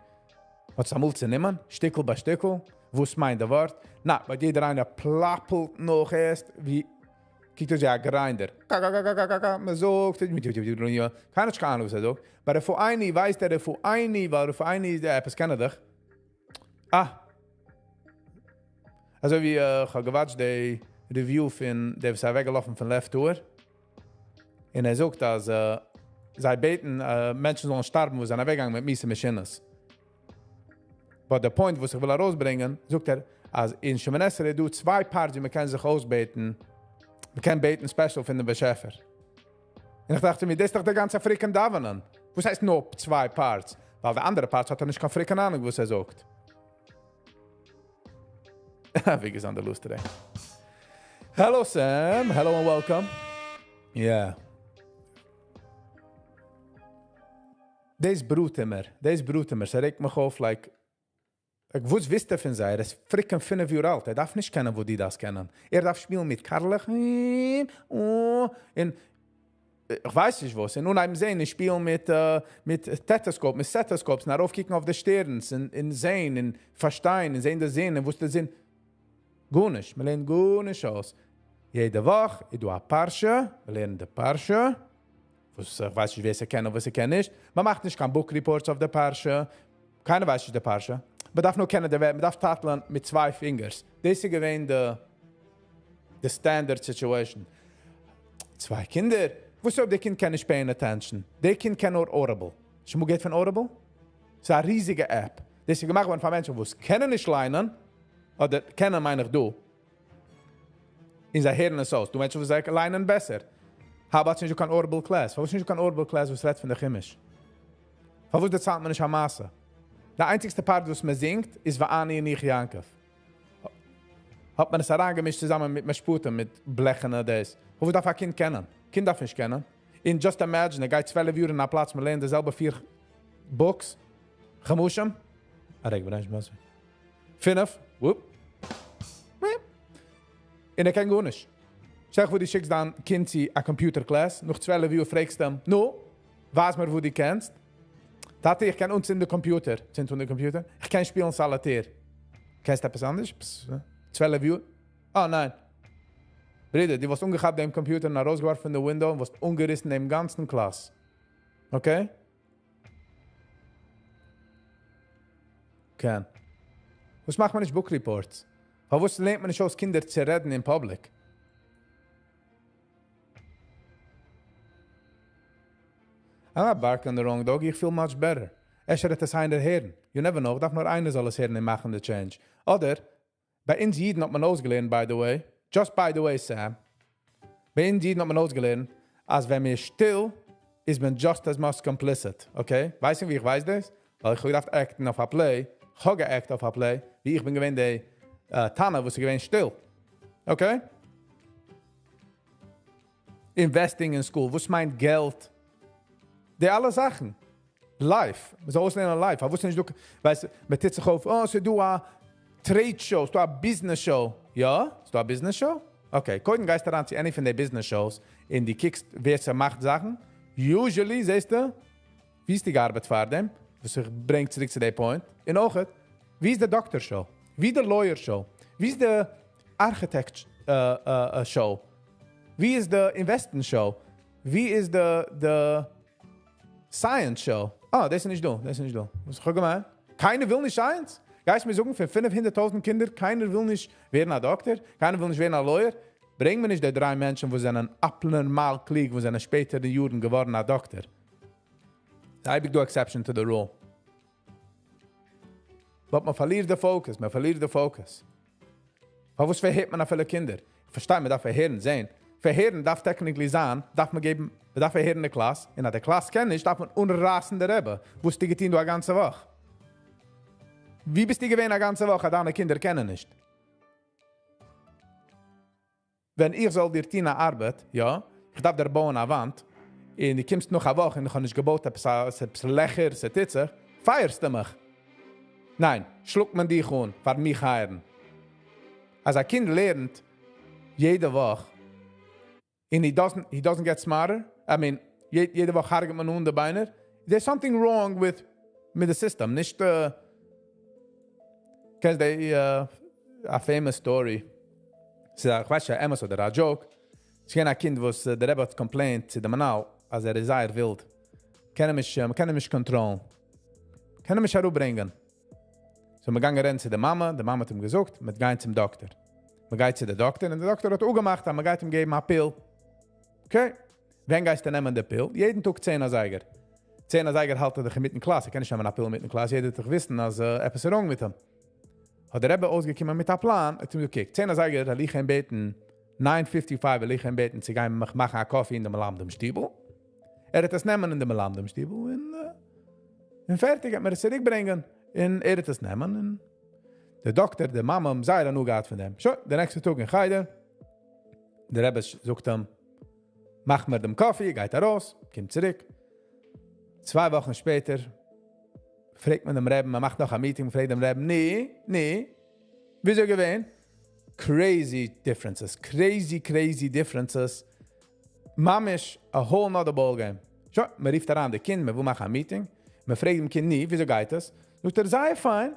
מ'האט אמאל צענומען, שטיקל ביי שטיקל, וואס מיינט די ווארט? נא, ביי יעדער איינער פלאפלט נאך ערשט, ווי קוקט אויס ווי א grinder. קא-קא-קא-קא-קא-קא, מען זאגט, קיינער האט נישט קיין אהנונג וואס ער זאגט. ביי רפאנו ווייסט ער רפאנו, ווייל רפאנו איז די עפעס קען ער דאך. אה! אזוי ווי איך האב געוואטשט די review פון דער וואס איז אוועקגעלאפן פון לב טהור. און ער זאגט אז זיי בעטן מענטשן זאלן שטארבן וואס זענען אוועקגעגאנגען מיט מיאוסע משינות. But the point וואס איך וויל ארויסברענגען, זאגט ער, אז אין שמונה עשרה איז דא צוויי parts ווי מען קען זיך אויסבעטן, מען קען בעטן special פון דעם באשעפער. און איך דאכט מיר, דאס איז דאך דער גאנצער freaking דאווענען. וואס הייסט נאר צוויי parts? ווייל די אנדערע parts האט ער נישט קיין freaking אהנונג וואס ער זאגט. Big is on the loose today. Hello Sam, hello and welcome. Yeah. דאס בראט אימער, דאס בראט אימער, ס'רעגט מיך אויף, like, like, וואס ווייסט ער פון זיי? ער איז freaking 5 יאר אלט, ער דארף נישט קענען, וואו די דאס קענען. ער דארף שפילן מיט קארלעך, און איך ווייס נישט וואס, און אנהייבן זען, און שפילן מיט, מיט stethoscope, מיט stethoscopes, און ארויפקוקן אויף די שטערנס, און, און זען, און פארשטיין, און זען די זון, און וואס די זון. גארנישט, מען לערנט גארנישט אויס. יעדע וואך איז דא א פרשה, מיר לערנען די פרשה, וואס איך ווייס נישט ווער ס'קען און וואס ס'קען נישט. מען מאכט נישט קיין book reports אויף די פרשה. קיינער ווייסט נישט די פרשה. מען דארף נאר קענען די ווערטער, מען דארף טייטלען מיט צוויי fingers. דאס איז געווען די the standard situation. צוויי קינדער. וואס אויב די קינד קען נישט paying attention? די קינד קען נאר Audible. שוין מאל געהערט פון Audible? ס'איז א ריזיגע app. דאס איז געמאכט געווארן פאר מענטשן וואס קענען נישט ליינען, אדער קענען מיין איך דא. און זיי הערן עס אויס. דא מענטשן וואס זיי ליינען בעסער. How about נישט קיין Audible class? פארוואס נישט קיין Audible class וואס רעדט פון די חומש? פארוואס דערציילט מען נישט א מעשה? די איינציגסטע part וואס מען זינגט איז ואני יניח יעקב. האט מען עס אריינגעמישט צוזאמען מיט משפטים, מיט בלעכענע דאס. וואס דארף א קינד קענען? קינד דארף נישט קענען. און just imagine, ער גייט 12 יאר אין א פלאץ, מען לערנט די זעלבע פיר books, חומשים. א רגע, ווען פינף, וואופ. און ער קען גארנישט. זאג וואו דו שיקסט דיין קינד צו א computer class, נאך 12 יאר פרעגסטו אים, נו, ווייז מיר וואו דו קענסט. טאטע, איך קען אנצינדן די computer. צינד אן די computer. איך קען שפילן solitaire. קענסט עפעס אנדערש? 12 יאר? אה, ניין. ברודער, דו וואלסט אנגעכאפט דעם computer און ארויסגעווארפן פון די window און וואלסט אנגעריסן דעם גאנצן class. Okay? קען. וואס מאכט מען נישט book reports? פארוואס לערנט מען נישט אויס קינדער צו רעדן אין public? I'm not barking on the wrong dog, איך feel much better. אפשר וועט עס איינער הערן. You never know, דארף נאר איינער זאל עס הערן און מאכן די change. אדער, ביי אונז אידן האט מען אויסגעלערנט, by the way, just by the way, Sam, ביי אונז אידן האט מען אויסגעלערנט, אז ווען מ'איז שטיל, איז מען just as much complicit, okay? ווייסט איר ווי איך ווייס דאס? ווייל איך האב געדארפט act ן אויף א play, איך האב גע act אויף א play, ווי איך בין געווען די תנא, וואס איז געווען שטיל. Okay? Investing in school, וואס מיינט געלט? די אלע זאכן. Life. מ'זאל אויסלערנען life. פארוואס נישט דא, ווייסט, מען טוט זיך אויף, oh, ס'איז דא א trade show, ס'איז דא א business show. יא? ס'איז דא א business show? Okay, קודם גייסטו אריין צו any פון די business shows, און דו קוקסט, ווער ס'מאכט זאכן. Usually, זעסטו, ווי איז די געארבעט פאר דעם, וואס איך ברענג צוריק צו די point. און אויך, ווי איז די doctor show? ווי איז די lawyer show? ווי איז די architect show? ווי איז די investment show? ווי איז די the science show? אה, דאס איז נישט דא, דאס איז נישט דא. וואס איך האב געמיינט? קיינער וויל נישט science? גייסט מיר זאגן, פון 500.000 קינדער, קיינער וויל נישט ווערן א דאקטאר, קיינער וויל נישט ווערן א lawyer. ברענג מיר נישט די דריי מענטשן, וואס זענען abnormal קלוג, וואס זענען שפעטער די יארן געווארן א דאקטאר. ס'איז אייביג דא exception to the rule. But מען פארלירט די focus, מען פארלירט די focus. פארוואס פארהערט מען אפילו קינדער? איך פארשטיי מען דארף פארהערן, זען. פארהערן דארף technically זיין, דארף מען געבן, מען דארף פארהערן די קלאס, און אז די קלאס קען נישט, דארף מען אנרייסן די רבי. וואס האסטו געטון דא א גאנצע וואך? וואו ביסטו געווען א גאנצע וואך אז דיינע קינדער קענען נישט? ווען איך זאל דיר טון א ארבעט, יא, איך דארף דיר בויען א וואנט, און דו קומסט נאך א וואך און איך האב נישט געבויט עפעס א, עפעס לעכער, ס'טוט זיך, פייערסטו מיך. ניין, שלאגט מען דיך אן פארן מיך הייערן. אז א קינד לערנט יעדע וואך, און he doesn't, he doesn't get smarter, I mean, יעדע וואך הרג'ט מען אן די ביינער, there's something wrong with מיט די סיסטעם, נישט קענסט די א famous story, ס'איז א, כ'ווייס נישט אמת אדער א joke, ס'איז געווען א קינד וואס די רבי האט complained צו די מנהל אז ער איז זייער ווילד, קען אים נישט, מ'קען אים נישט קאנטראלן, קען אים נישט אראפברענגען. So מ'איז געגאנגען רעדן צו די מאמע, די מאמע האט אים געזאגט, מ'וועט גיין צום דאקטער. מ'גייט צו די דאקטער און די דאקטער האט אפגעמאכט אז מ'גייט אים געבן א pill. Okay, ווען גייסטו נעמען די pill? יעדן טאג 10 אזייגער. 10 אזייגער האלט ער דאך אינמיטן קלאס, ער קען נישט נעמען א pill אינמיטן קלאס, יעדער וועט דאך וויסן אז עפעס איז wrong מיט אים. האט דער רבי אויסגעקומען מיט א פלאן, האט אים געזאגט, קוק, 10 אזייגער וועל איך אים בעטן, 9:55 וועל איך אים בעטן צו גיין מיך מאכן א coffee אין די מלמדים שטיבל. ער וועט עס נעמען אין די מלמדים שטיבל און און פערטיג, וועט מיר עס צוריק ברענגען און ער וועט עס נעמען און דער דאקטער, די מאמע האבן זייער הנאה געהאט פון דעם. שוין, די נעקסטע טאג אין חדר, דער רבי זאגט אים, מאך מיר דעם coffee, גייט ארויס, קומט צוריק. 2 וואכן שפעטער פרעגט מען דעם רבי'ן, מען מאכט נאך א meeting, מען פרעגט דעם רבי'ן, ני, ני, וויאזוי געווען? Crazy differences, crazy, crazy differences. ממש a whole nother ball game. שוין, מען רופט אריין די קינד, מען וויל מאכן א meeting, מען פרעגט דעם קינד, ני, וויאזוי גייט עס? זאגט ער, זייער פיין.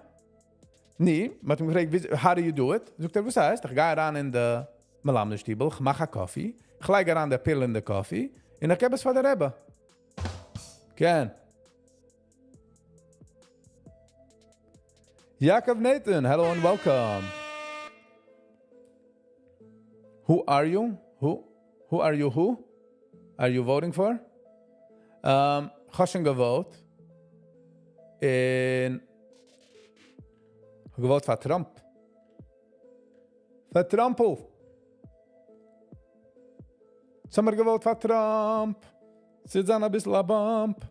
ני, מען האט אים געפרעגט, how do you do it? זאגט ער, וואס הייסט? איך גיי אריין אין די מלמד שטיבל, איך מאך א coffee, איך לייג אריין די pill אין די coffee, און איך געב עס פאר די רבי. כן. Yaakov Nathan, hello and welcome. Who are you? Who? Who are you who? Are you voting for? כ'האב שוין גע vote. און כ'האב גע vote פאר Trump. פאר Trump. האמיר גע vote פאר Trump. ס'וועט זיין א ביסל א bump.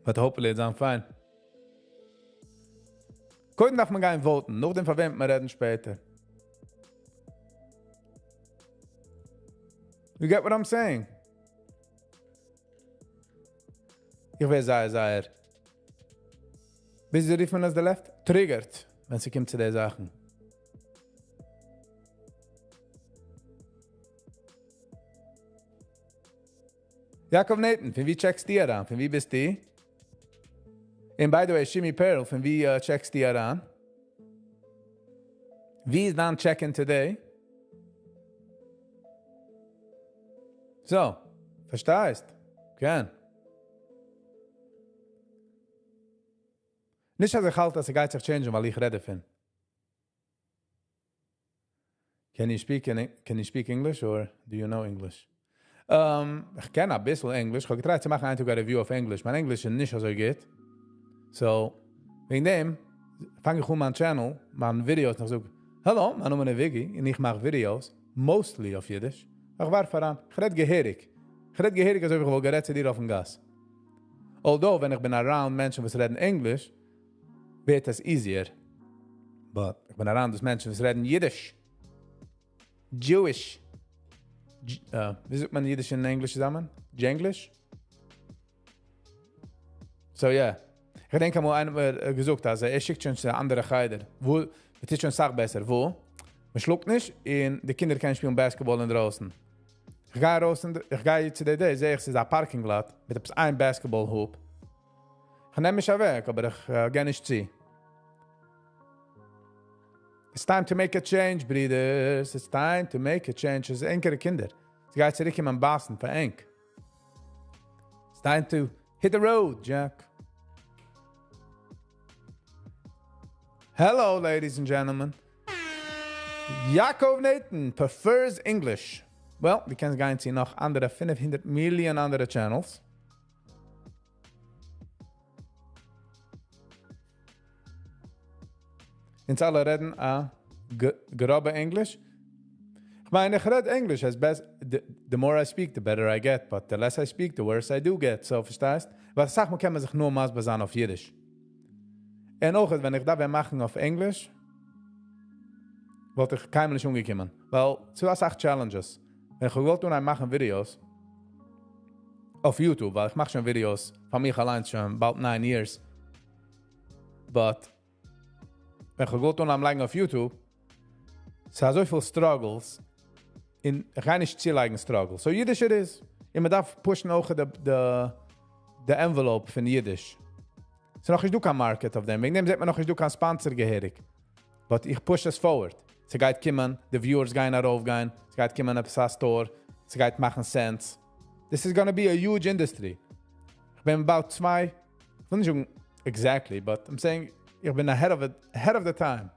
But hopefully it's fine. קודם דארף מען גיין vote ן, נאכדעם פאר וועם מיר רעדן שפעטער. You get what I'm saying? איך ווער זייער, זייער. וויאזוי רופט מען עס די left? Triggered, ווען ס'קומט צו די זאכן. Yaakov Nathan, פון וואו check סטו אריין? פון וואו ביסטו? And by the way, Shimi Pearl, פון וואו check סטו אריין? ווי איז דיין check-in today? So, פארשטייסט? כן. נישט אז איך האלט, אז ס'גייט זיך change ן, ווייל איך רעד דערפון. Can you speak English or do you know English? איך קען א ביסל English. איך האב גע try ט צו מאכן איין טאג א review אויף English. מיין English איז נישט אזוי גוט. So, וועגן דעם פאנג איך אן מיין channel, מיין videos, און איך זאג, "Hello, מיין נאמען איז Viggy, און איך מאך videos, mostly אויף אידיש." איך ווארף אריין, איך רעד געהעריג. איך רעד געהעריג, אזוי ווי איך וואלט גערעדט צו דיר אויפן גאס. Although, ווען איך בין around מענטשן, וואס רעדן English, ווערט עס easier. But איך בין around דאס מענטשן, וואס רעדן Yiddish. Jewish. ווי זאגט מען אידיש און ענגליש צוזאמען? Jenglish? So yeah. איך געדענק אמאל איינער האט מיר געזאגט, אז ער שיקט שוין צו אן אנדערע חדר, וואו מ'טוט שוין אסאך בעסער, וואו מען שלאגט נישט און די קינדער קענען שפילן basketball אינדרויסן. איך גיי ארויס און איך גיי צו די דעי, זע איך, ס'איז א parking lot מיט עפעס איין basketball hoop. איך נעם מיך אוועק, אבער איך גיי נישט צו. It's time to make a change, ברידערס. It's time to make a change. עס איז ענקערע קינדער. ס'גייט צוריקקומען בייסן פאר ענק. It's time to hit the road, Jack. Hello, ladies and gentlemen. Yaakov Nathan prefers English. Well, דו קענסט גיין צו נאך אנדערע 500 מיליאן אנדערע channels. אונז אלע רעדן א גראבע ענגליש. כ'מיין איך רעד ענגליש as best, the more I speak the better I get, but the less I speak the worse I do get, so פארשטייסט? ווייל אסאך מאל קען מען זיך נאר מסביר זיין אויף אידיש. און אויך ווען איך דארף ווען מאכן אויף ענגליש וואלט איך קיינמאל נישט אנגעקומען, ווייל ס'דא אסאך challenges. ווען איך האב געוואלט אנהייבן מאכן ווידיאוס אויף YouTube, ווייל איך מאך שוין ווידיאוס פאר מיך אליינס שוין באלד nine years, but ווען איך האב געוואלט אנהייבן לייגן אויף YouTube, ס'איז אזויפיל struggles, און איך גיי נישט צולייגן struggles, so אידיש it is. און מ'דארף push ן אויך די envelope פון אידיש. ס'איז נאכנישט דא קיין market אויף דעם, וועגן דעם זעט מען נאכנישט דא קיין sponsor געהעריג. But איך push עס forward. ס'גייט קומען, די viewers גייען ארויפגיין, ס'גייט קומען עפעס א store, ס'גייט מאכן sense. This is gonna be a huge industry. איך בין about צוויי, איך וויל נישט זאגן exactly, but I'm saying איך בין ahead of it, ahead of the time.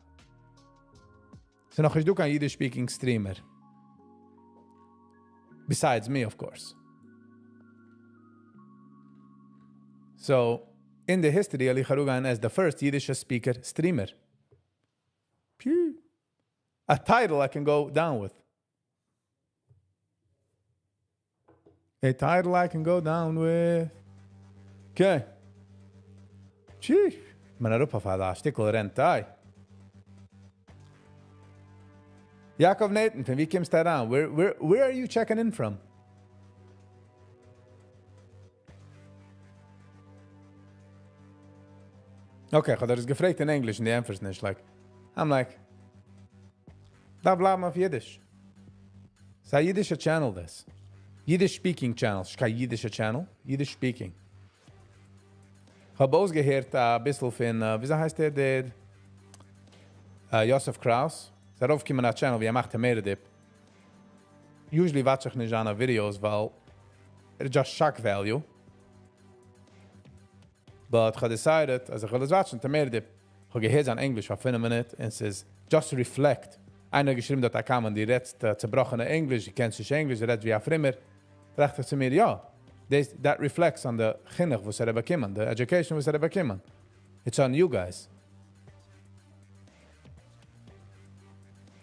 ס'איז נאכנישט דא קיין אידיש speaking streamer. Besides me, of course. So, אין די history וועל איך אראפגיין as the first אידישע speaker streamer. Pew. A title I can go down with. A title I can go down with. Okay. Sheesh. מען אראפ אויף א שטיקל rant. Yaakov Nathan, פון ווי קומסטו אריין? Where are you checking in from? Okay, איך האב דאס געפרעגט אין ענגליש און די ענטפערסט נישט. Like, I'm like, דארף בלייבן אויף אידיש. ס'איז א אידישע channel דאס. Yiddish speaking channel. ס'איז קיין אידישע channel. Yiddish speaking. איך האב אויסגעהערט א ביסל פון, וויאזוי הייסט ער, דער Yosef Krauss. ס'איז ארויפגעקומען א channel ווי ער מאכט tomato dip. Usually watch איך נישט זיינע videos, ווייל ער איז just shock value. But איך האב decided, אז איך וויל עס watch ן, tomato dip. איך האב געהערט זיין ענגליש פאר 5 מינוט, און ס'איז just reflect. איינער האט געשריבן דארט א comment, דו רעדסט צעבראכענע ענגליש, דו קענסט נישט ענגליש, דו רעדסט ווי א פרומער. טראכט איך צו מיר, יא, this, that reflects on the חינוך וואס ער האט באקומען, the education וואס ער האט באקומען. It's on you guys.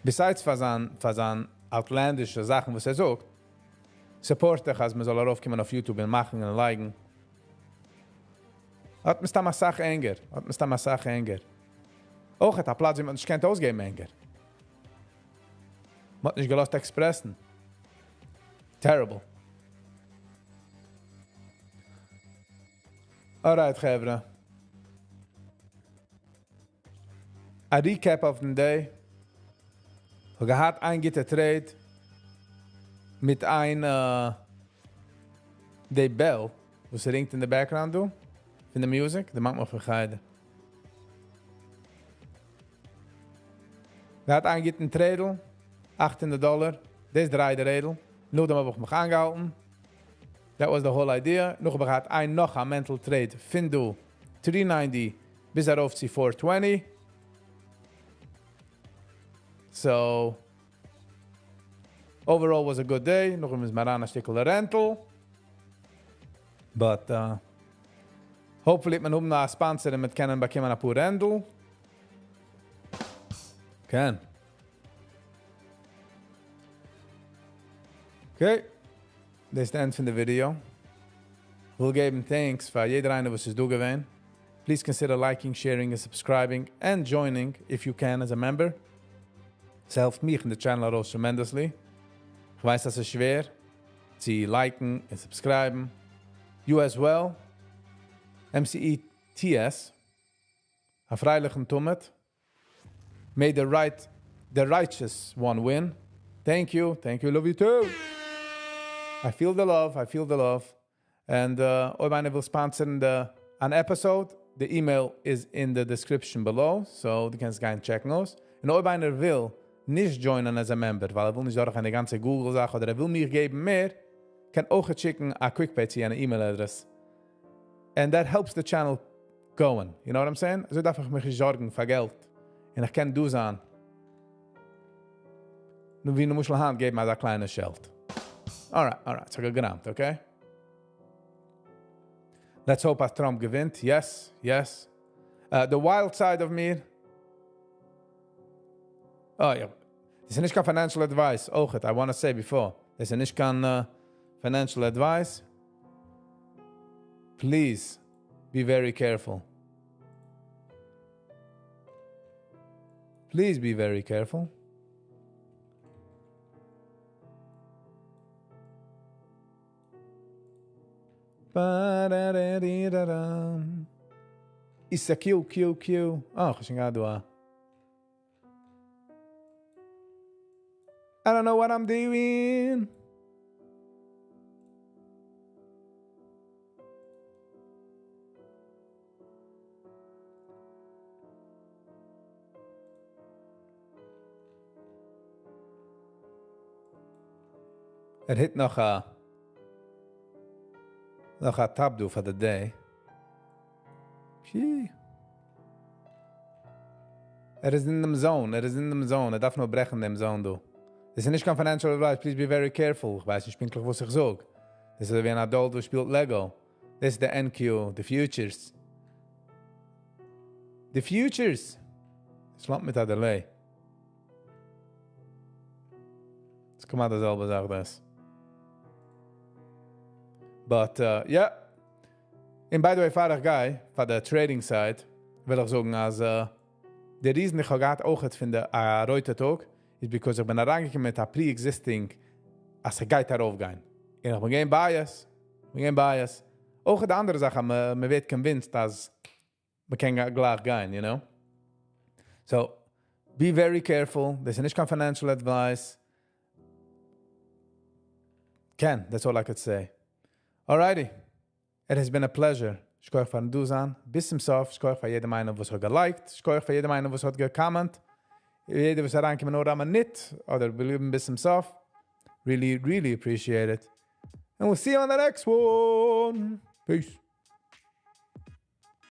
Besides פאר זיין outlandish זאכן וואס ער זאגט, support איך אז מען זאל ארויפקומען אויף YouTube און מאכן און לייגן. האט מסתם א סאך anger, האט מסתם א סאך anger. אויך האט א פלאץ ווי מען נישט קען אויסגעבן anger. מען האט נישט געלאזט express ן. Terrible. Alright, חברה. א recap אויף דעם day. איך האב געהאט איין גוטע trade מיט איין די bell, וואס ringט אין the background דא, פון די music, די מאכט מיך פון חדר. געהאט איין גוטן trade ל, 800 דאלאר, דאס דריי די רעדל. נאכדעם האב איך מיך איינגעהאלטן. That was the whole idea. נאך האב איך געהאט איין נאך א mental trade פון דא 390 ביז ארויף צו 420. So, overall was a good day. נאך איז מיר אריין א שטיקל rental. But hopefully מען האבן א sponsor און מיר קענען באקומען א פאר רענדל. קען. Okay. דאס איז the end פון די video. וויל געבן thanks פאר יעדער איינער וואס איז דא געווען. Please consider liking, sharing and subscribing and joining if you can as a member. עס העלפט מיך אין די channel ארויס tremendously. איך ווייס, אז עס איז שווער צו like ן און subscribe ן. You as well. MCETS. א פרייליכן תמיד. May the righteous one win. Thank you. Thank you. Love you too. I feel the love. I feel the love. And אויב איינער וויל sponsor ן the, an episode, the email is in the description below, so דו קענסט גיין check ן אויס. און אויב איינער וויל נישט join ען as a member, ווייל ער וויל נישט דורכגיין די גאנצע Google זאך אדער ער וויל מיר געבן מער, קען אויך שיקן א quick pay צו אן email address. And that helps the channel going. You know what I'm saying? אזוי דארף איך מיך נישט זארגן פאר געלט. און איך קען דא זיין. נאר ווי למשל היינט געבן אזא קליינע שעלט. Alright, so געגראמט, okay? Let's hope אז Trump געווינט. Yes. The wild side of me. אה, יא. דאס איז נישט קיין financial advice, אויכעט, I want to say before. דאס איז נישט קיין financial advice. Please, be very careful. Please be very careful. איז א Q, Q, Q. אה, איך האב שוין געהאט דא א. I don't know what I'm doing. ער hit נאך א נאך א top דא for the day. פשי. ער איז אין דעם zone, ער איז אין דעם zone, ער דארף נאר ברעכן דעם zone דא. דאס איז נישט קיין financial advice, please be very careful. איך ווייס נישט פונקטליך וואס איך זאג. דאס איז ווי אן adult וואס שפילט Lego. דאס איז די NQ, the futures. The futures. עס לאנדט מיט א delay. עס קומט די זעלבע זאך דאס. But, yeah. And by the way, פאר איך גיי, פאר די trading side, וויל איך זאגן, אז די reason איך האב געהאט אויך פון די רויטע טאג, איז because איך בין אריינגעקומען מיט א pre-existing, אז עס גייט ארויפגיין. און איך בין געווען biased, איך בין געווען biased. אויך די אנדערע זאך, מען ווערט convinced, אז מען קען גלייך גיין, you know? So, be very careful. דאס איז נישט קיין financial advice. Ken, that's all I could say. Alrighty. It has been a pleasure. שכוח פארן דא זיין. ביז צום סוף. שכוח פאר יעדעם איינעם, וואס האט גע liked. שכוח פאר יעדעם איינעם, וואס האט גע comment. יעדער, וואס אריינקומען נאר א מינוט אדער געבליבן ביז צום סוף. Really, really appreciate it. And we'll see you on the next one. Peace.